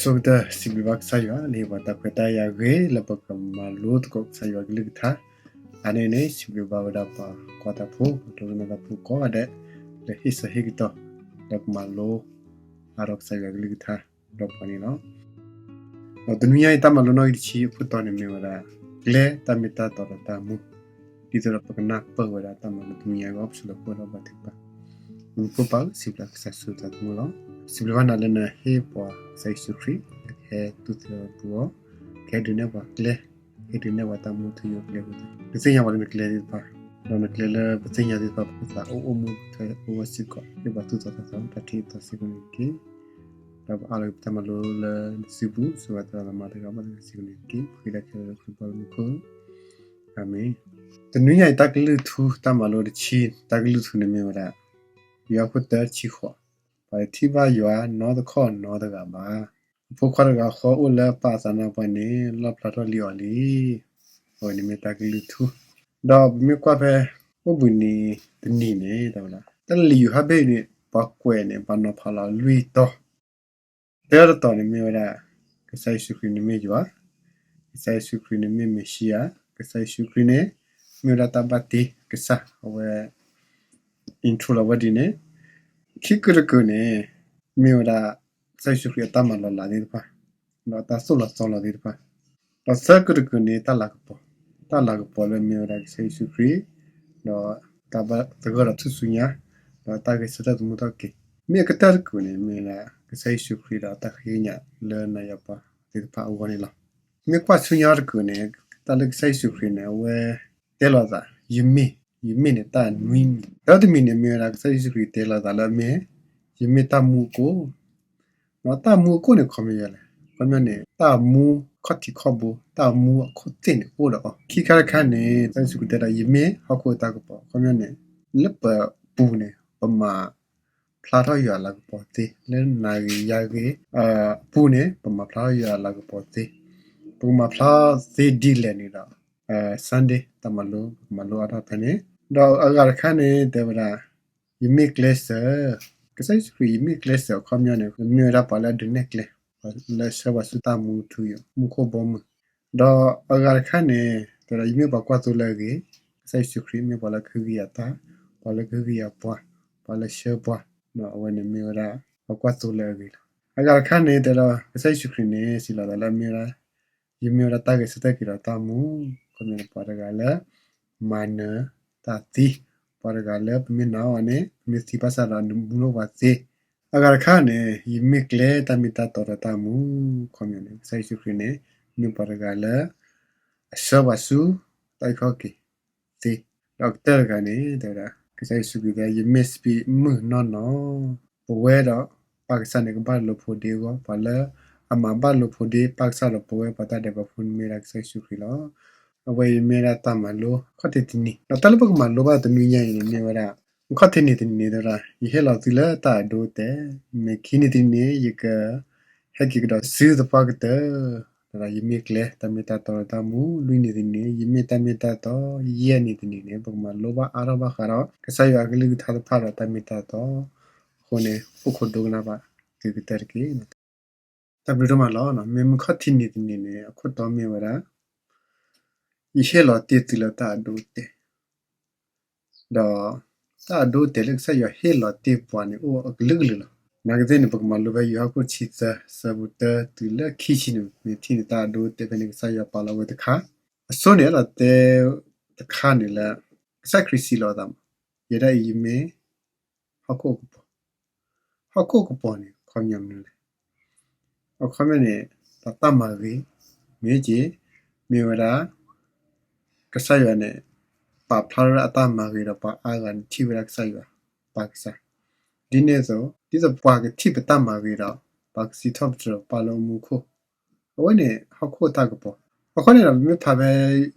ဆိကတၢၢ် စံးဘျုးဘၣ်ကစၢ်ယွၤ လၢဟ့ၣ်ပှၤတၢ်ခွဲးတၢ်ယာ်ဂ့ၤ လၢပကမၤလိသကိးကစၢ်ယွၤကလုၢ်ကထါ. အါန့ၢ်န့ၣ် စံးဘျုးဘၣ်ဝဲဒၣ်ပှၤကွၢ်တၢ်ဖိ ပှၤဒိကနၣ်တၢ်ဖိကိးဂၤဒဲး လၢဟ့ၣ်ဆၢဟ့ၣ်ကတီၢ် လၢကမၤလိအါထီၣ်ကစၢ်ယွၤကလုၢ်ကထါဒီးပှၤန့ၣ်လီၤ. ဒီးတနွံညါအံၤ တၢ်မၤလိနီၣ်ဂံၢ်တဆံအခိၣ်တီန့ၣ်မ့ၢ်ဝဲဒၣ် ကျဲတၢ်မ့ၢ်တၢ်တီဒီးတၢ်မူ, ဒ်သိးဒီးပကနၢ်ပၢၢ်ဝဲဒၣ်တၢ်မၤလိတနွံညါအံၤ ပဆိၣ်လၢပှဲၤဒီးဘၣ်ထုကဖၣ်. ပမ့ၢ်ဖုၣ်ပာ် စံးဘျုးကစၢ်ဆိသးသမူလီၤ. စံးဘျုးဘၣ်နၤလၢနဟ့ၣ်ပှၤကစၢ်ယ့ၣ်ၡူးခရံာ် ဟဲတူၢ်သံအီၤပူၤအီၤ, ကဟဲဒုးနဲၣ်ပှၤကျဲ, ဟဲဒုးနဲၣ်ပှၤတၢ်မူထူယိာ်ကျဲအဃိသတး နသ့ၣ်ညါပှၤလၢနကျဲသ့ၣ်တဖၣ်, ဒီးနကျဲလၢပသ့ၣ်ညါသ့ၣ်တဖၣ် ပသးအိၣ်အိၣ်မူထဲအိၣ်ဝဲစ့ၢ်ကီး ဟ့ၣ်ပှၤသူၣ်သးသးသမူ တၢ်ထံၣ်အသးစ့ၢ်ကီးန့ၣ်တက့ၢ်. ဒီးပအၢၣ်လီၤက့ၤပတၢ်မၤလိလၢနစုပူၤ ဆိၣ်ဂ့ၤသရၣ်သမါတဂၤဘၣ်တဂၤစ့ၢ်ကီးန့ၣ်တက့ၢ်. ပဃ့တၢ်ခဲလၢာ်လၢခရံာ်ပှၤလၢမူခိၣ်, အၤမ့ၣ်. တနွံညါအံၤ တၢ်ကလုၢ်ထူ တၢ်မၤလိတဆံ တၢ်ကလုၢ်ထူန့ၣ်မ့ၢ်ဝဲဒၣ် ယိၤဟၣ်ခိၣ်တၢ တဆံဃိး, ပှၤတထံၣ်ဘၣ်ယွၤနီတခီၣ်နီတဂၤဘၣ်. အဖိခွါတဂၤဃီအိၣ်လၢပၢ်အသးနါပှၢ်န့ၣ် လီၣ်ဖျါထီၣ်လံအီၤလံ. အဝဲန့ၣ်မ့ၢ်တၢ်ကလုၢ်ထူ. ဒီးပမ့ၢ်ကွၢ်ဖဲ အိၣ်ဘှံးနံၤတနံၤန့ၣ် တဲဝဲဒၣ် တၢ်လၢလံာ်ယိၤဟၣ်ဘ့ၣ်န့ၣ် ပှၤကွဲးန့ၣ် ပှၤနီၤဖးလီၤလွံၢ်တီၤ. တၢတတီၤန့ၣ်မ့ၢ်ဝဲဒၣ် ကစၢ်ယ့ၣ်ၡူးခရံာ်န့ၣ်မ့ၢ်ယွၤ, ကစၢ်ယ့ၣ်ၡူးခရံာ်န့ၣ်မ့ၢ်မ့ၤၡံယၤ, ကစၢ်ယ့ၣ်ၡူးခရံာ်န့ၣ် မ့ၢ်ဝဲဒၣ်တၢ်ဘၣ်တ့ကစၢ်, အဝဲ intro လီၤဝဲဒ်န့ၣ်. ခံကတၢၢ်တကတၢၢ်န့ၣ် မ့ၢ်ဝဲဒၣ် ကစၢ်ယ့ၣ်ၡူးခရံာ်အတၢ်မၤလီၤလးသ့ၣ်တဖၣ်, ဒီးတၢ်သိၣ်လီၤသီလီၤသ့ၣ်တဖၣ်. ဒီးသၢကတၢၢ်တကတၢၢ်န့ၣ် တၢ်လၤကပီၤ, တၢ်လၤကပီၤလၢမ့ၢ်ဝဲဒၣ်ကစၢ်ယ့ၣ်ၡူးခရံာ် ဒီးတၢ်ဘၣ်သဂၢၢ်ဒီးထူၣ်စုညါ, ဒီးတၢ်ဂဲၤဆၢထၢၣ်သမူထီၣ်က့ၤ. မ့ၢ်အကတၢၢ်တကတၢၢ်န့ၣ် မ့ၢ်ဝဲဒၣ် ကစၢ်ယ့ၣ်ၡူးခရံာ်ဒီးတၢ်ဃ့ကညးလၢနၤယၤပှၤသ့ၣ်တဖၣ်အဂီၢ်န့ၣ်လီၤ. မ့ၢ်ကွၢ်ဆူညါတကတၢၢ်န့ၣ် တၢ်လၢကစၢ်ယ့ၣ်ၡူးခရံာ်န့ၣ် အဝဲတဲလီၤသး ယမ့ၢ်, ယမ့ၢ်န့ၣ် တၢ်နွံမံၤ. တၢ်တမံၤန့ၣ် မ့ၢ်ဝဲဒၣ်ကစၢ်ယ့ၣ်ၡူးခရံာ်တဲလီၤသးလၢအမ့ၢ် ယမ့ၢ်တၢ်မူအကိၣ်. ဒီးတၢ်မူအကိၣ်န့ၣ် ခီပညီလဲၣ်, ခီပညီန့ၣ် တၢ်မူခီၣ်ထံးခီၣ်ဘိ, တၢ်မူအခိၣ်သ့ၣ်န့ၣ် အိၣ်ဒီးအီၤ. ခံခါတခါန့ၣ် ကစၢ်ယ့ၣ်ၡူးခရံာ်တဲဒၣ် ယမ့ၢ်ဟီၣ်ခိၣ်အတၢ်ကပီၤ. ခီပညီန့ၣ် လၢပပူၤန့ၣ် ပမၤဖျါထီၣ်ယွၤအလၤကပီၤသ့, လၢနၤဂ့ၤယၤဂ့ၤ အပူၤန့ၣ် ပမၤဖျါထီၣ်ယွၤအလၤကပီၤသ့. ပကမၤဖျါသ့ဒ်လဲၣ်န့ၣ်ဒီး Sunday တၢ်မၤလိ ပကမၤလိအါထီၣ်ဖဲန့ၣ်. ဒီးအဂၤတခါန့ၣ် တဲဝဲဒၣ် ယမ့ၢ်ကျဲစၢၤ, ကစၢ်ယ့ၣ်ၡူးခရံာ် ယမ့ၢ်ကျဲစၢၤ အခီပညီန့ၣ် မ့ၢ်ဝဲဒၣ်ပှၤလၢအဒုးနဲၣ်ကျဲ, ပှၤလၢအဆှၢပှၤဆူတၢ်မူထူယိာ် မူခိၣ်ဘီမုၢ်. ဒီးအဂၤတခါန့ၣ် တဲဝဲဒၣ် ယမ့ၢ်ပှၤကွၢ်သိလၢအဂ့ၤ, ကစၢ်ယ့ၣ်ၡူးခရံာ်မ့ၢ်ပှၤလၢကဟုကယာ်တၢ်, ပှၤလၢကဟုကယာ်ပှၤ, ပှၤလၢဆှၢပှၤ, အဝဲန့ၣ်မ့ၢ်ဝဲဒၣ် ပှၤကွၢ်သိလၢအဂ့ၤလီၤ. အဂၤတခါန့ၣ် တဲဒီး ကစၢ်ယ့ၣ်ၡူးခရံာ်န့ၣ် စံးလီၤသးလၢအမ့ၢ်ဝဲဒၣ် ယမ့ၢ်ဝဲဒၣ်တၢ်ဂဲၤဆၢထၢၣ်က့ၤဒီးတၢ်မူ, ခီပညီန့ၣ် ပှၤတဂၤလၢ မၤနၢၤတၢ်သံ, ပှၤတဂၤလၢပမ့ၢ်နာ်အီၤန့ၣ် ပမ့ၢ်သံဘၣ်ဆၣ်ဒီးနဘူးလိာ်ပှၤသ့. အဂၤတခါန့ၣ် ယမ့ၢ်ကျဲတၢ်မ့ၢ်တၢ်တီဒီးတၢ်မူ, ခီပညီန့ၣ် ကစၢ်ယ့ၣ်ၡူးခရံာ်န့ၣ် မ့ၢ်ပှၤတဂၤလၢ အဆှၢပှၤဆူတၢ်အုၣ်ခီၣ်က့ၤသ့. ဒီးအကတၢၢ်တဂၤန့ၣ် တဲဝဲဒၣ် ကစၢ်ယ့ၣ်ၡူးခရံာ်တဲ ယမ့ၢ်စပံးမုၢ်နီၢ်နီၢ်, ပဝဲဒီးပၢ်ကစၢ်န့ၣ် ကဘၣ်လိာ်ဖိးဒ့အဂီၢ်, ပှၤလၢအမၤဘၣ်လိာ်ဖိးဒ့ပၢ်ကစၢ်ဒီးပဝဲပှၤတၢ်ဒဲးဘးဖိန့ၣ်မ့ၢ်ဝဲဒၣ်ကစၢ်ယ့ၣ်ၡူးခရံာ်လီၤ. အဝဲအံၤမ့ၢ်ဝဲဒၣ်တၢ်မၤလိ ခီၣ်ထံးတနံၤ, ဒီးတၢ်လၢပကမၤလိဘၣ်တနွံညါအံၤန့ၣ် မ့ၢ်ဝဲဒၣ် ခီၣ်ထံးနံၤတနံၤန့ၣ် တဲဝဲဒၣ် ယဟ့ၣ်လီၤသုလၢတၢ်အဒိအတဲာ်, မ့ၢ်ခံနံၤတနံၤန့ၣ် ယက ဟဲက့ၤကဒီးစုသပှၢ်ကတၢၢ်, ဒီးယမ့ၢ်ကျဲတၢ်မ့ၢ်တၢ်တီဒီးတၢ်မူ, လွံၢ်နံၤတနံၤန့ၣ် ယမ့ၢ်တၢ်မ့ၢ်တၢ်တီ, ယဲၢ်နံၤတနံၤန့ၣ် ပကမၤလိဘၣ်အါထီၣ်ဘၣ်ဃးဒီး ကစၢ်ယွၤအကလုၢ်ကထါတဖၣ်ဒီးတၢ်မ့ၢ်တၢ်တီ, အဃိန့ၣ် အိၣ်ခိးဒိကနၣ်ဘၣ် သုကတၢၢ်တက့ၢ်. တၢ်ဘျုးဒိၣ်မးလီၤ. မ့မ့ၢ်ခီၣ်ထံးနံၤတနံၤန့ၣ် အခိၣ်တီမ့ၢ်ဝဲဒၣ် ယဟ့ၣ်လီၤတ့ၢ်သုလၢတၢ်အဒိအတဲာ် ဒီးတၢ်အဒိအတဲာ်လၢကစၢ်ယွၤဟ့ၣ်လီၤတ့ၢ်ပှၤန့ၣ် အိၣ်အကလုာ်ကလုာ်လီၤ. နာ်က့သ့ၣ်န့ၣ် ပကမၤလိဖဲယိၤဟၣ်ခိၣ်တဆံသၢ ဆၢဖိတၢတုၤလၢခံဆံန့ၣ် မ့ၢ်ထံၣ်န့ၢ်တၢ်အဒိအတဲာ်ဖဲန့ၣ် ကစၢ်ယွၤပာ်လီၤဝဲတခါ, အဆိန့ၣ် အဲၣ်ဒိးတဲတခါန့ၣ်လၢ ကစၢ်ခရံာ်စံးလီၤအသးမး, ယဲဒၣ်အံၤယမ့ၢ် ဟီၣ်ခိၣ်အကပီၤ, ဟီၣ်ခိၣ်အကပီၤန့ၣ် အခီပညီမနုၤလဲၣ်. အခီပညီန့ၣ် တၢ်မၤဂ့ၤ, မ့ၢ်က့, မ့ၢ်ဝဲဒၣ် ကစၢ်ယွၤန့ၣ် ပာ်ဖျါထီၣ်ဝဲဒၣ်အတၢ်မၤဂ့ၤဒီး ပှၤအါဂၤန့ၣ်ထံၣ်ဝဲဒၣ်ကစၢ်ယွၤ ပၢ်ကစၢ်. ဒ်န့ၣ်အသိး ဒ်သိးပှၤကထံၣ်ပတၢ်မၤဂ့ၤဒီး ပှၤကစံးထီၣ်ပတြၢၤပၢ်လၢအမူခိၣ်, အဝဲန့ၣ် ဟီၣ်ခိၣ်အတၢ်ကပီၤ. အခီပညီန့ၣ်ဒီး ပမ့ၢ်ဖးဖဲ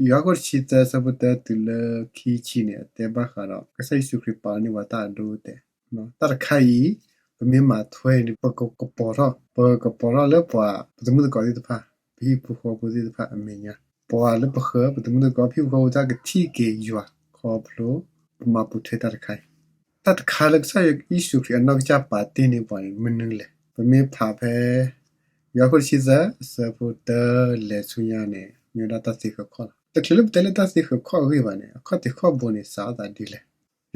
ယိၤဟၣ်ခိၣ်တဆံသၢ ဆၢဖိတၢတုၤလၢခံဆံန့ၣ် အတဲဘၣ်ဃးဒီး ကစၢ်ယ့ၣ်ၡူးခရံာ်ပာ်န့ၢ်ပှၤတၢ်အဒိအတဲာ်, တၢ်တခါအံၤ ပမ့ၢ်မၤထွဲန့ၣ် ပကကပီၤထီၣ်, ပကကပီၤထီၣ်လၢပှၤ ပသမုၣ်သကိးသ့ၣ်တဖၣ်, ပဟံၣ်ဖိဃီဖိသ့ၣ်တဖၣ်အမဲာ်ညါ, ပှၤလၢပဃၢၤပသမုၣ်သကိးဟံၣ်ဖိဃီဖိတၢ်ကထံၣ်က့ၤယွၤခီဖျိ ပမၤပူၤထွဲတၢ်တခါအံၤ. တၢ်တခါလၢကစၢ်ယ့ၣ်ၡူးခရံာ်အနီၢ်ကစၢ်ပာ်တ့ၢ်န့ၢ်ပှၤန့ၣ် မနုၤလဲၣ်. ပမ့ၢ်ဖးဖဲ ယိၤဟၣ်ခိၣ်တဆံသၢ အဆၢဖိတၢ လဲၤဆူညါန့ၣ် မ့ၢ်ဝဲဒၣ်တၢ်သ့ဃၢၤခီၣ်လီၤ. တချုးလၢပတဲလၢတၢ်သ့ဃၢၤခီၣ်အဂ့ၢ်ဘၣ်န့ၣ် အခီၣ်ထံးခီၣ်ဘိန့ၣ် စးထီၣ်သးဒ်လဲၣ်.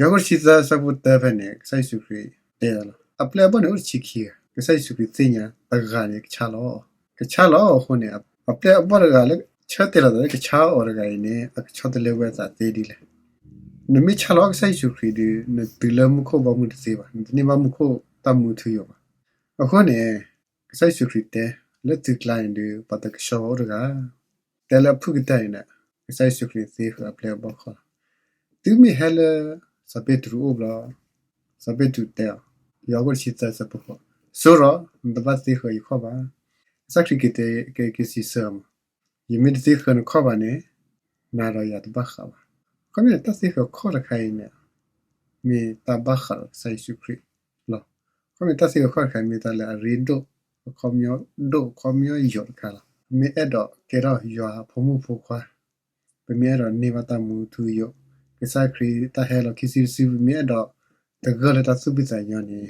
ယိၤဟၣ်ခိၣ်တဆံသၢ အဆၢဖိတၢဖဲန့ၣ် ကစၢ်ယ့ၣ်ၡူးခရံာ်တဲလီၤ, အပျဲၢ်အဘီၣ်န့ၣ်အိၣ်တဆံခံဂၤ, ကစၢ်ယ့ၣ်ၡူးခရံာ်သ့ၣ်ညါတဂၤန့ၣ် ကဆါလီၤ. ကဆါလီၤအဃိန့ၣ် အပျဲၢ်အဘီၣ်တဂၤလၢဆၢတဲာ်လီၤသးလၢကဆါအီၤတဂၤအံၤန့ၣ် အကဆီတလဲဝဲအသးသ့ဒ်လဲၣ်. နမ့ၢ်ဆါလီၤကစၢ်ယ့ၣ်ၡူးခရံာ်ဒီး နတုၤလၢမူခိၣ်ဘီမုၢ်တသ့ဘၣ်, နတန့ၢ်ဘၣ်မူခိၣ်တၢ်မူထူယိာ်ဘၣ်. အဃိန့ၣ် ကစၢ်ယ့ၣ်ၡူးခရံာ်တဲ လၢသုကျါန့ၣ်ဒီး ပှၤတကဆှီဘၣ်အိၣ်တဂၤ တဲလၢအဖုၣ်ကတၢၢ်န့ၣ်ဒီး ကစၢ်ယ့ၣ်ၡူးခရံာ်သ့ဃၢၤအပျဲၢ်အဘီၣ်ခီၣ်လီၤ. သုမ့ၢ်ဟဲလၢ စီၤပ့းတရူးအိၣ်ဘျီ, စီၤပ့းတရူးတဲအီၤ, ယိၤဟၣ်ခိၣ်တဆံသၢ ဆၢဖိဃိး, ဆိရီၤ, နတဘၣ်သ့ဃၢၤယခီၣ်ဘၣ်. ကစၢ်ခရံာ်က့ၤတဲ က့ၤစံးဆၢအီၤမး, ယမ့ၢ်တသ့ဃၢၤနခီၣ်ဘၣ်န့ၣ် နၤဒီးယၤတဘၣ်ဃးဘၣ်. ခီမ့ၢ်န့ၣ် တၢ်သ့ဃၢၤခီၣ်တခါအံၤန့ၣ် မ့ၢ်တၢ်ဘၣ်ဃးဒီးကစၢ်ယ့ၣ်ၡူးခရံာ်လီၤ. ခီမ့ၢ်တၢ်သ့ဃၢၤခီၣ်တခါအံၤ မ့ၢ်တၢ်လၢအရ့ဒိၣ်, အခီပညီဒိၣ်, အခီပညီယိာ်တခါလီၤ. ပမ့ၢ်အဲၣ်ဒိးကဲထီၣ်ယွၤအဖိမုၣ်ဖိခွါ, ပမ့ၢ်အဲၣ်ဒိးန့ၢ်ဘၣ်တၢ်မူထူယိာ်, ကစၢ်ခရံာ်တၢ်ဟဲလီၤခံစုတစု, ပမ့ၢ်အဲၣ်ဒိးသဂၢၢ်လၢတၢ်သူၣ်ဖှံသးညီန့ၣ်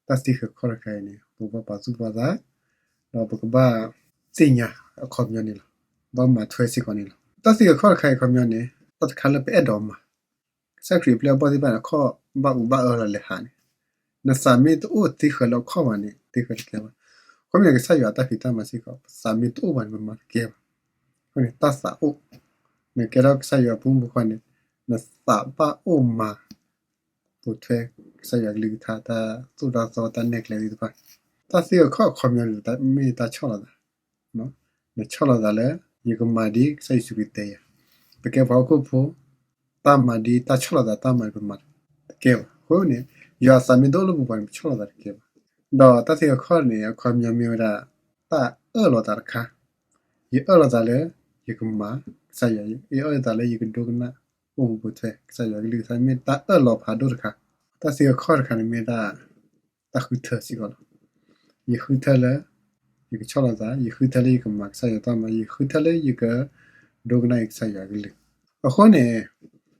တၢ်သ့ဃၢၤခီၣ်တခါအံၤန့ၣ် ပကဘၣ်ပာ်သူၣ်ပာ်သး, ဒီးပကဘၣ်သ့ၣ်ညါအခီပညီန့ၣ်လီၤ. ဘၣ်မၤထွဲစ့ၢ်ကီးန့ၣ်လီၤ. တၢ်သ့ဃၢၤခီၣ်တခါအံၤအခီပညီန့ၣ် တၢ်တခါလၢပအဲၣ်ဒိးမၤ, ကစၢ်ခရံာ်အပျဲၢ်အဘီၣ်သ့ၣ်တဖၣ်န့ၣ် အခီၣ်ဘၣ်အူဘၣ်အၢလီၤလဲၤဟးန့ၣ်, နသးမ့ၢ်တအိၣ်သ့ဃၢၤလၢအခီၣ်ဘၣ်န့ၣ် သ့ဃၢၤတကဲဘၣ်. ခီမ့ၢ်န့ၣ် ကစၢ်ယွၤအတၢ်ဖံးတၢ်မၤစ့ၢ်ကီး ပသးမ့ၢ်တအိၣ်ဘၣ်န့ၣ် ပမၤတကဲဘၣ်. အဃိန့ၣ် တၢ်သးအိၣ်, နကဲထီၣ်ကစၢ်ယွၤအဖိမုၣ်ဖိခွါန့ၣ် နသးဘၣ်အိၣ်မၤ ပိာ်ထွဲကစၢ်ယွၤကလုၢ်ကထါ တၢ်သိၣ်တၢ်သီတၢ်နဲၣ်ကျဲသ့ၣ်တဖၣ်. တၢ်သ့အခီၣ်အခီပညီန့ၣ် မ့ၢ်တၢ်ဆီၣ်လီၤသး, နဆီၣ်လီၤသးလၢ ယကမၤဒ်ကစၢ်ယ့ၣ်ၡူးခရံာ်တဲယၤ, ပကဲပှၤဟီၣ်ခိၣ်ဖိ, တၢ်မၤဒ်တၢ်ဆီၣ်လီၤသးတၢ်မၤန့ၣ် ပမၤတကဲဘၣ်. အဃိန့ၣ် ယွၤအသးမ့ၢ်တအိၣ်လၢပပူၤန့ၣ် ပဆီၣ်လီၤသးတကဲဘၣ်. ဒီးတၢ်သ့အခီၣ်န့ၣ် အခီပညီမ့ၢ်ဝဲဒၣ် တၢ်အၢၣ်လီၤသးတခါ, ယအၢၣ်လီၤသးလၢ ယကမၤကစၢ်ယွၤ, ယအၢၣ်လီၤသးလၢယကဒိကနၣ် အိၣ်မူပိာ်ထွဲကစၢ်ယွၤကလုၢ်ကထါ မ့ၢ်တၢ်အၢၣ်လီၤဖးဒိၣ်တခါ. တၢ်သ့အခီၣ်တခါန့ၣ်မ့ၢ်ဒၣ် တၢ်ဃုထၢစ့ၢ်ကီးလီၤ. ယဃုထၢလၢ ယကဆီၣ်လီၤသး, ယဃုထၢလၢယကမၤကစၢ်ယွၤတၢ်မၤ, ယဃုထၢလၢယက ဒိကနၣ်အံၤကစၢ်ယွၤကလုၢ်. အဃိန့ၣ်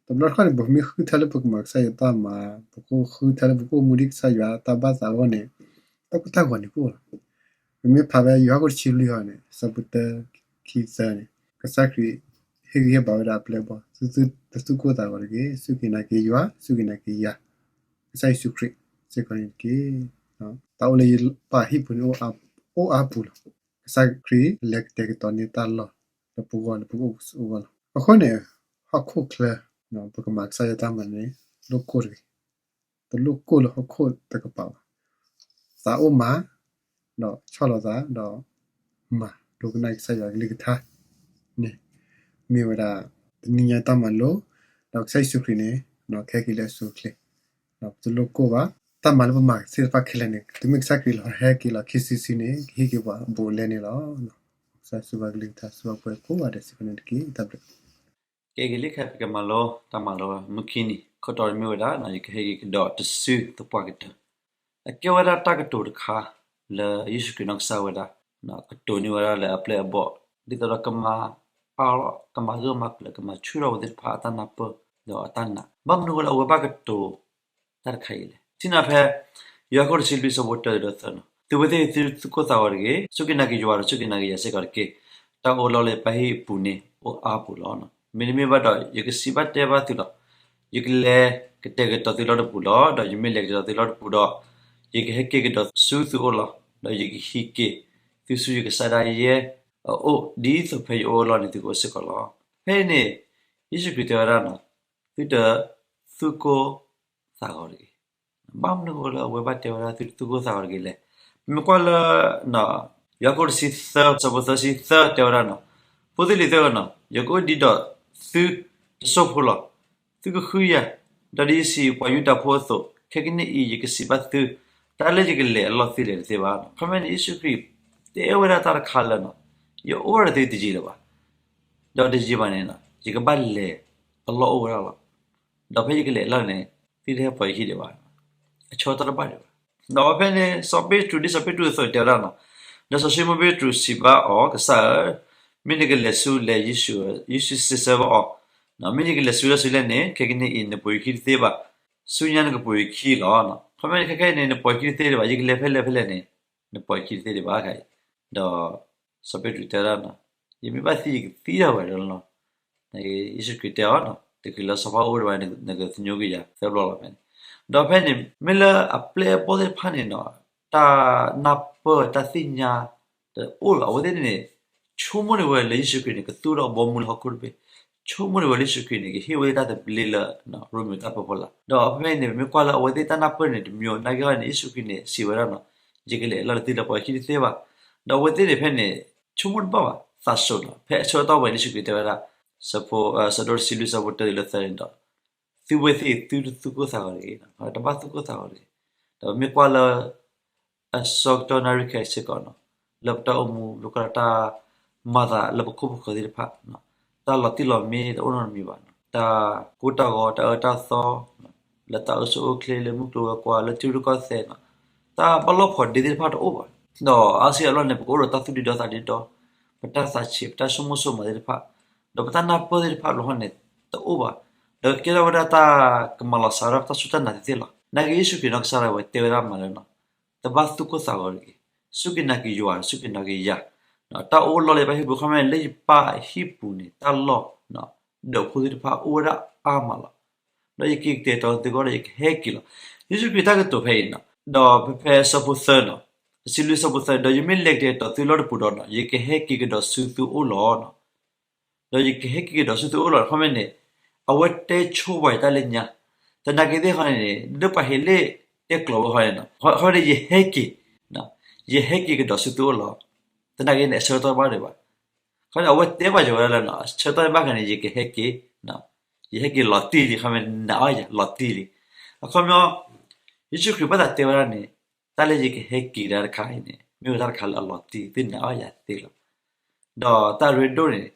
တဘျီတခီၣ်န့ၣ် ပမ့ၢ်ဃုထၢလၢပကမၤကစၢ်ယွၤတၢ်မၤ, ပကဃုထၢလၢပကအိၣ်မူဒ်ကစၢ်ယွၤတၢ်ဘၣ်သးအဂီၢ်န့ၣ် တၢ်ကိၢ်တၢ်ဂီၤန့ၣ်ကအိၣ်လီၤ. ပမ့ၢ်ဖးဖဲယိၤဟၣ်ခိၣ်တဆံလွံၢ်အံၤန့ၣ် ဆၢဖိတၢ ခံသၢန့ၣ် ကစၢ်ခရံာ်ဟ့ၣ်ဂံၢ်ဟ့ၣ်ဘါဝဲဒၣ်အပျဲၢ်အဘီၣ်, သုတသူၣ်ကိၢ်သးဂီၤတဂ့ၤ, စူၢ်က့ၤနာ်က့ၤယွၤ, စူၢ်က့ၤနာ်က့ၤယၤ, ကစၢ်ယ့ၣ်ၡူးခရံာ်စ့ၢ်ကီးန့ၣ်တက့ၢ်. တၢ်အိၣ်လၢယပၢ်ဟံၣ်ပူၤန့ၣ် အိၣ်အါပူၤလီၤ. ကစၢ်ခရံာ်လဲၤကတဲာ်ကတီၤန့ၢ်တၢ်လီၢ် လၢပဂီၢ်လၢပကအိၣ်အဂီၢ်လီၤ. အဃိန့ၣ် ဟီၣ်ခိၣ်ချၢ ပကမၤကစၢ်ယွၤတၢ်မၤန့ၣ် လိၣ်ကိၢ်တဂ့ၤ, တလိၣ်ကိၢ်လၢဟီၣ်ခိၣ်တကပၤဘၣ်. သးအိၣ်မၤ ဒီးဆီၣ်လီၤသး ဒီးမၤဒိကနၣ်ကစၢ်ယွၤကလုၢ်ကထါန့ၣ် မ့ၢ်ဝဲဒၣ် တနံၤညါတၢ်မၤလိ, ဒီးကစၢ်ယ့ၣ်ၡူးခရံာ်န့ၣ် ကဟဲက့ၤလၢအစိၤအချ့, ဒီးပတလိၣ်ကိၢ်ဘၣ်. တၢ်မၤလၢပမၤသ့ၣ်တဖၣ်ခဲလၢာ်န့ၣ် တုၤမ့ၢ်ကစၢ်ခရံာ်လီၤဟဲက့ၤလီၤခံစုတစုန့ၣ် ကဟ့ၣ်က့ၤပှၤဘူးလဲန့ၣ်လီၤ. ကစၢ်ယွၤဆိၣ်ဂ့ၤကလုၢ်ကထါ ဆိၣ်ဂ့ၤပှၤကိးဂၤဒဲးစ့ၢ်ကီးန့ၣ်တက့ၢ်. တၢ်ဘျုး ကဲဂ့ၤလံ ခဲအံၤပကမၤလိတၢ်မၤလိမုၢ်ခံနံၤ ခိၣ်တီန့ၣ်မ့ၢ်ဝဲဒၣ် ယကဟ့ၣ်ဂံၢ်ကဒီးတစုသပှၢ်ကတၢၢ်, အကဲဝဲဒၣ်တၢ်ကတိၤတခါ လၢယ့ၣ်ၡူးခရံာ်နီၢ်ကစၢ်ဝဲဒၣ် ကတိၤန့ၢ်ဝဲဒၣ်လၢအပျဲၢ်အဘီၣ် ဒ်သိးဒီးကမၤအါလီၤ ကမၤဂၢၢ်မၤကျၢၤ ကမၤဆူၣ်ထီၣ်ဝဲသ့ၣ်တဖၣ်အတၢ်နၢ်ပၢၢ်ဒီးအတၢ်နာ်. ဘၣ်မနုၤအဃိလၢအဝဲဘၣ်ကတိၤ တၢ်တခါအံၤလဲၣ်. ထံၣ်နၤဖဲ ယိၤဟၣ်ခိၣ်တဆံလွံၢ် ဆၢဖိတၢ ဒီးသၢန့ၣ်, သုဝဲသ့ၣ်သုသူၣ်ကိၢ်သးဂီၤတဂ့ၤ, စူၢ်က့ၤနာ်က့ၤယွၤဒီးစူၢ်က့ၤနာ်က့ၤယၤစ့ၢ်ကီးတက့ၢ်. တၢ်အိၣ်လီၤလၢယပၢ်ဟံၣ်အပူၤန့ၣ်အိၣ်အါပူၤလီၤ. မ့တမ့ၢ်ဘၣ်ဒီး ယကစံးဘၣ်တဲဘၣ်သုလီၤ. ယကလဲၤကတဲာ်ကတီၤသုလီၤတပူၤလီၤ. ဒီးယမ့ၢ်လဲၤကတဲာ်ကတီၤသုလီၤတပူၤဒီး ယကဟဲက့ၤကဒီးဆူသုအိၣ်လီၤ. ဒီးယကဟံးက့ၤသုဆူယကစၢ်ဒၣ်ယဲအအိၣ် ဒ်သိးဖဲယအိၣ်အလီၢ်န့ၣ် သုကအိၣ်စ့ၢ်ကီးလီၤ. ဖဲအံၤန့ၣ် ယ့ၣ်ၡူးခရံာ်တဲဝဲဒၣ်န့ၣ်, သုတသူၣ်ကိၢ် သးဂီၤတဂ့ၤ. ဘၣ်မနုၤအဃိလၢအဝဲဘၣ်တဲဝဲဒၣ်သုတသူၣ်ကိၢ်သးဂီၤတဂ့ၤလဲၣ်. ပမ့ၢ်ကွၢ်လၢ ယိၤဟၣ်ခိၣ်တဆံသၢ ဆၢဖိသၢဆံသၢတဲဝဲဒၣ်န့ၣ်, ဖိသ့ၣ်လံၤသ့ၣ်ဧၢန့ၣ်, ယကအိၣ်ဒံးဒီးသုတစိၢ်ဖိလီၤ. သုကဃုယၤ, ဒီးဒ်ယစံးပှၤယူဒၤဖိအသိး, ခဲကနံၣ်အံၤယကစံးဘၣ်သု, တၢ်လၢယကလဲၤအလီၢ်သုလဲၤတသ့ဘၣ်. ခီမ့ၢ်န့ၣ် ယ့ၣ်ၡူးခရံာ်တဲဝဲဒၣ်တၢ်တခါလၢန့ၣ်, ယအိၣ်ဝဲဒၣ်ဒီးသုတယံာ်လၢၤဘၣ်. ဒီးတယံာ်ဘၣ်န့ၣ် ယကဘၣ်လဲၤအလီၢ်အိၣ်ဝဲဒၣ်လီၤ. ဒီးဖဲယကလဲၤအလီၢ်န့ၣ် သုတဟဲပိာ်ယခံဒံးဘၣ်. အဆၢတၢ်တဘၣ်ဒံးဘၣ်. ဒီးဖဲန့ၣ် စီၤပ့းတရူး ဒ်စီၤပ့းတရူးအသိးတဲဝဲဒၣ်န့ၣ်, ဒီးစီၤၡံမိၣ်ပ့းတရူးစံးဘၣ်အီၤ, ကစၢ်ဧၢ, မ့ၢ်နကလဲၤဆူလဲၣ်, ယ့ၣ်ၡူး, ယ့ၣ်ၡူးစံးဆၢဘၣ်အီၤ, မ့ၢ်နကလဲၤဆူလဲၣ်ဆူလဲၣ်န့ၣ် ခဲကနံၣ်အံၤနပိာ်ယခံတသ့ဘၣ်. ဆူညါနကပိာ်ယခံလီၤ. ခီမ့ၢ်န့ၣ် ခဲခဲအံၤန့ၣ် နပိာ်ယခံတသ့ဒံးဘၣ်, ယကလဲၤဖဲလဲၣ်ဖဲလဲၣ်န့ၣ် နပိာ်ယခံတသ့ဒံးဘၣ်ခါအံၤ ဒီးစီၤပ့းတရူးတဲဝဲဒၣ်, ယမ့ၢ်ဘၣ်သံယကသံဒၣ်ဝဲဒၣ်လီၤ. ယ့ၣ်ၡူးခရံာ်တဲအီၤ, တချုးလၢစီၤပၤအိၣ်ဝဲတဘၣ် နကသညိကယၤသၢဘျီလီၤဖဲန့ၣ်. ဒီးဖဲန့ၣ် မ့ၢ်လၢအပျဲၢ်အဘီၣ်သ့ၣ်တဖၣ်န့ၣ်နီၤ, တၢ်နၢ်ပၢၢ်တၢ်သ့ၣ်ညါတအိၣ်လီၤ. အဝဲသ့ၣ်န့ၣ် ဆိကမိၣ်န့ၢ်ဝဲလၢယ့ၣ်ၡူးခရံာ်န့ၣ် ကသူၣ်ထီၣ်ဘီမုၢ်လၢဟီၣ်ခိၣ်တဘ့ၣ်, ဆိကမိၣ်န့ၢ်ဝဲလၢယ့ၣ်ၡူးခရံာ်န့ၣ် ကဟ့ၣ်ဝဲတၢ်သဘျ့လၢ ရိမ့ၤတၢ်ပၢဖိလၢ်. ဒီးဖဲဖဲန့ၣ် ပမ့ၢ်ကွၢ်လၢအဝဲသ့ၣ်တၢ်နၢ်ပၢၢ်န့ၣ် တမံၤနာ်က့န့ၣ် ယ့ၣ်ၡူးခရံာ်န့ၣ် စံးဝဲဒၣ်နီၤ, ယကလဲၤလီၤလၢသုလၢပှၤခံတသ့ဘၣ်. ဒီးအဝဲသ့ၣ်န့ၣ်ဖဲန့ၣ် ဆိကမိၣ်တဘၣ်ဘၣ် သးစိၤနီၤ. ဖဲအဆၢကတီၢ်ဝဲ ယ့ၣ်ၡူးခရံာ်တဲဝဲဒၣ်, ဆၢဒိၣ်တဆံလွံၢ် ဆၢဖိတၢတုၤလၢသၢန့ၣ်ဒီး, သုဝဲသ့ၣ်သုတသူၣ်ကိၢ်သးဂီၤတဂ့ၤ, တဘၣ်သူၣ်ကိၢ်သးဂီၤတဂ့ၤ. ဒီးပမ့ၢ်ကွၢ်လၢ အဆၢကတီၢ်နၣ်ရံၣ်ခဲအံၤစ့ၢ်ကီးနီၤ, လၢပတၢ်အိၣ်မူ ပကွၢ်တၢ်မၤသးလၢပခိၣ်ပဃၢၤသ့ၣ်တဖၣ်, တၢ်လီၤတံၢ်လီၤမ့ၢ်တအိၣ်နီတမံၤဘၣ်နီၤ, တၢ်ကိၢ်တၢ်ဂီၤ တၢ်အၢတၢ်သီ, လၢတၢ်အိၣ်ဆူၣ်အိၣ်ချ့ လၢမုၢ်ကျိၤဝဲၤကွာ် လၢထံရူၢ်ကီၢ်သဲးနီၤ, တၢ်ဘၣ်လီၢ်ဖိးဒ့သ့ၣ်တဖၣ်တအိၣ်ဘၣ်. ဒီးအါစုအလီၢ်န့ၣ် ပကအိၣ်ဒီးတၢ်သူၣ်ဒံဒီသးဒံဒီ, ပတၢ်သးဆံး ပတၢ်ဆိကမိၣ်ဆိကမးသ့ၣ်တဖၣ်, ဒီးပတၢ်နၢ်ပၢၢ်သ့ၣ်တဖၣ်ဘျီဃီန့ၣ် တအိၣ်ဘၣ်. ဒီးကဲထီၣ်ဝဲဒၣ်တၢ်ကမၤလီၤစၢ်ဝဲဒၣ်ပတၢ်စူၢ်တၢ်နာ်သ့ၣ်သ့ၣ်လီၤ. နာ်က့ယ့ၣ်ၡူးခရံာ်နီၢ်ကစၢ်ဒၣ်ဝဲတဲဝဲဒၣ်မးလၢနီၤ, တဘၣ်သူၣ်ကိၢ်သးဂီၤတဂ့ၤ, စူၢ်က့ၤနာ်က့ၤယွၤ စူၢ်က့ၤနာ်က့ၤယၤ, တၢ်အိၣ်လီၢ်လၢယပၢ်ဟံၣ်ပူၤ ခီမ့ၢ်လၢယပၢ်ဟံၣ်ပူၤန့ၣ် တၢ်လီၢ် ဒီးဖိသ့ၣ်တဖၣ်အိၣ်ဝဲဒၣ်အါမးလီၤ. ဒီးယက့ၤကတဲာ်ကတီၤသုဂီၢ်ဒီးယကဟဲက့ၤလီၤ. ယ့ၣ်ၡူးခရံာ်တၢ်ကတိၤဖဲအံၤနီၤ, ဒီးဖဲဖဲဆၢဖိသၢနီၤ, တဆံလွံၢ်ဆၢဖိသၢ, ဒီးယမ့ၢ်လဲၤကတဲာ်ကတီၤသုလီၢ်တပူၤဒီးနီၤ, ယကဟဲက့ၤကဒီးဆူသုအိၣ်လီၤနီၤ. ဒီးယကဟဲက့ၤကဒီးဆူသုအိၣ်လီၤ. ခီမ့ၢ်န့ၣ် အဝဲတဲဆိဝဲတၢ်လၢညါ, သနာ်က့သ့ၣ်ဃီန့ၣ်န့ၣ် ဒ်ပှၤဟ့းလ့ၣ်တဲကျိးဝဲဃီန့ၣ်နီၤ, ဃီန့ၣ် ယဟဲက့ၤ, ယဟဲက့ၤကဒီးဆူသုအိၣ်လီၤ. သနာ်က့န့ၣ် အဆၢကတီၢ်ဘၣ်ဒံးဘၣ်. ခီန့ၣ် အဝဲတဲဘၣ်ယိၤဝဲဒၣ်လၢနီၤ, အဆၢကတီၢ်ဘၣ်ဃီန့ၣ် ယကဟဲက့ၤ, ယဟဲက့ၤလီၤတံၢ်လံ, ခီမ့ၢ်နာ်အီၤယၤလီၤတံၢ်လံ. အခီပညီ ယ့ၣ်ၡူးခရံာ်ဘၣ်သးတဲဝဲဒၣ်န့ၣ်, တၢ်လၢယကဟဲက့ၤဒၣ်တခါအံၤန့ၣ် မ့ၢ်ဝဲတၢ်တခါလၢအလီၤတံၢ် သုနာ်အီၤယၤသ့လီၤ. ဒီးတၢ်ရ့ဒိၣ်န့ၣ်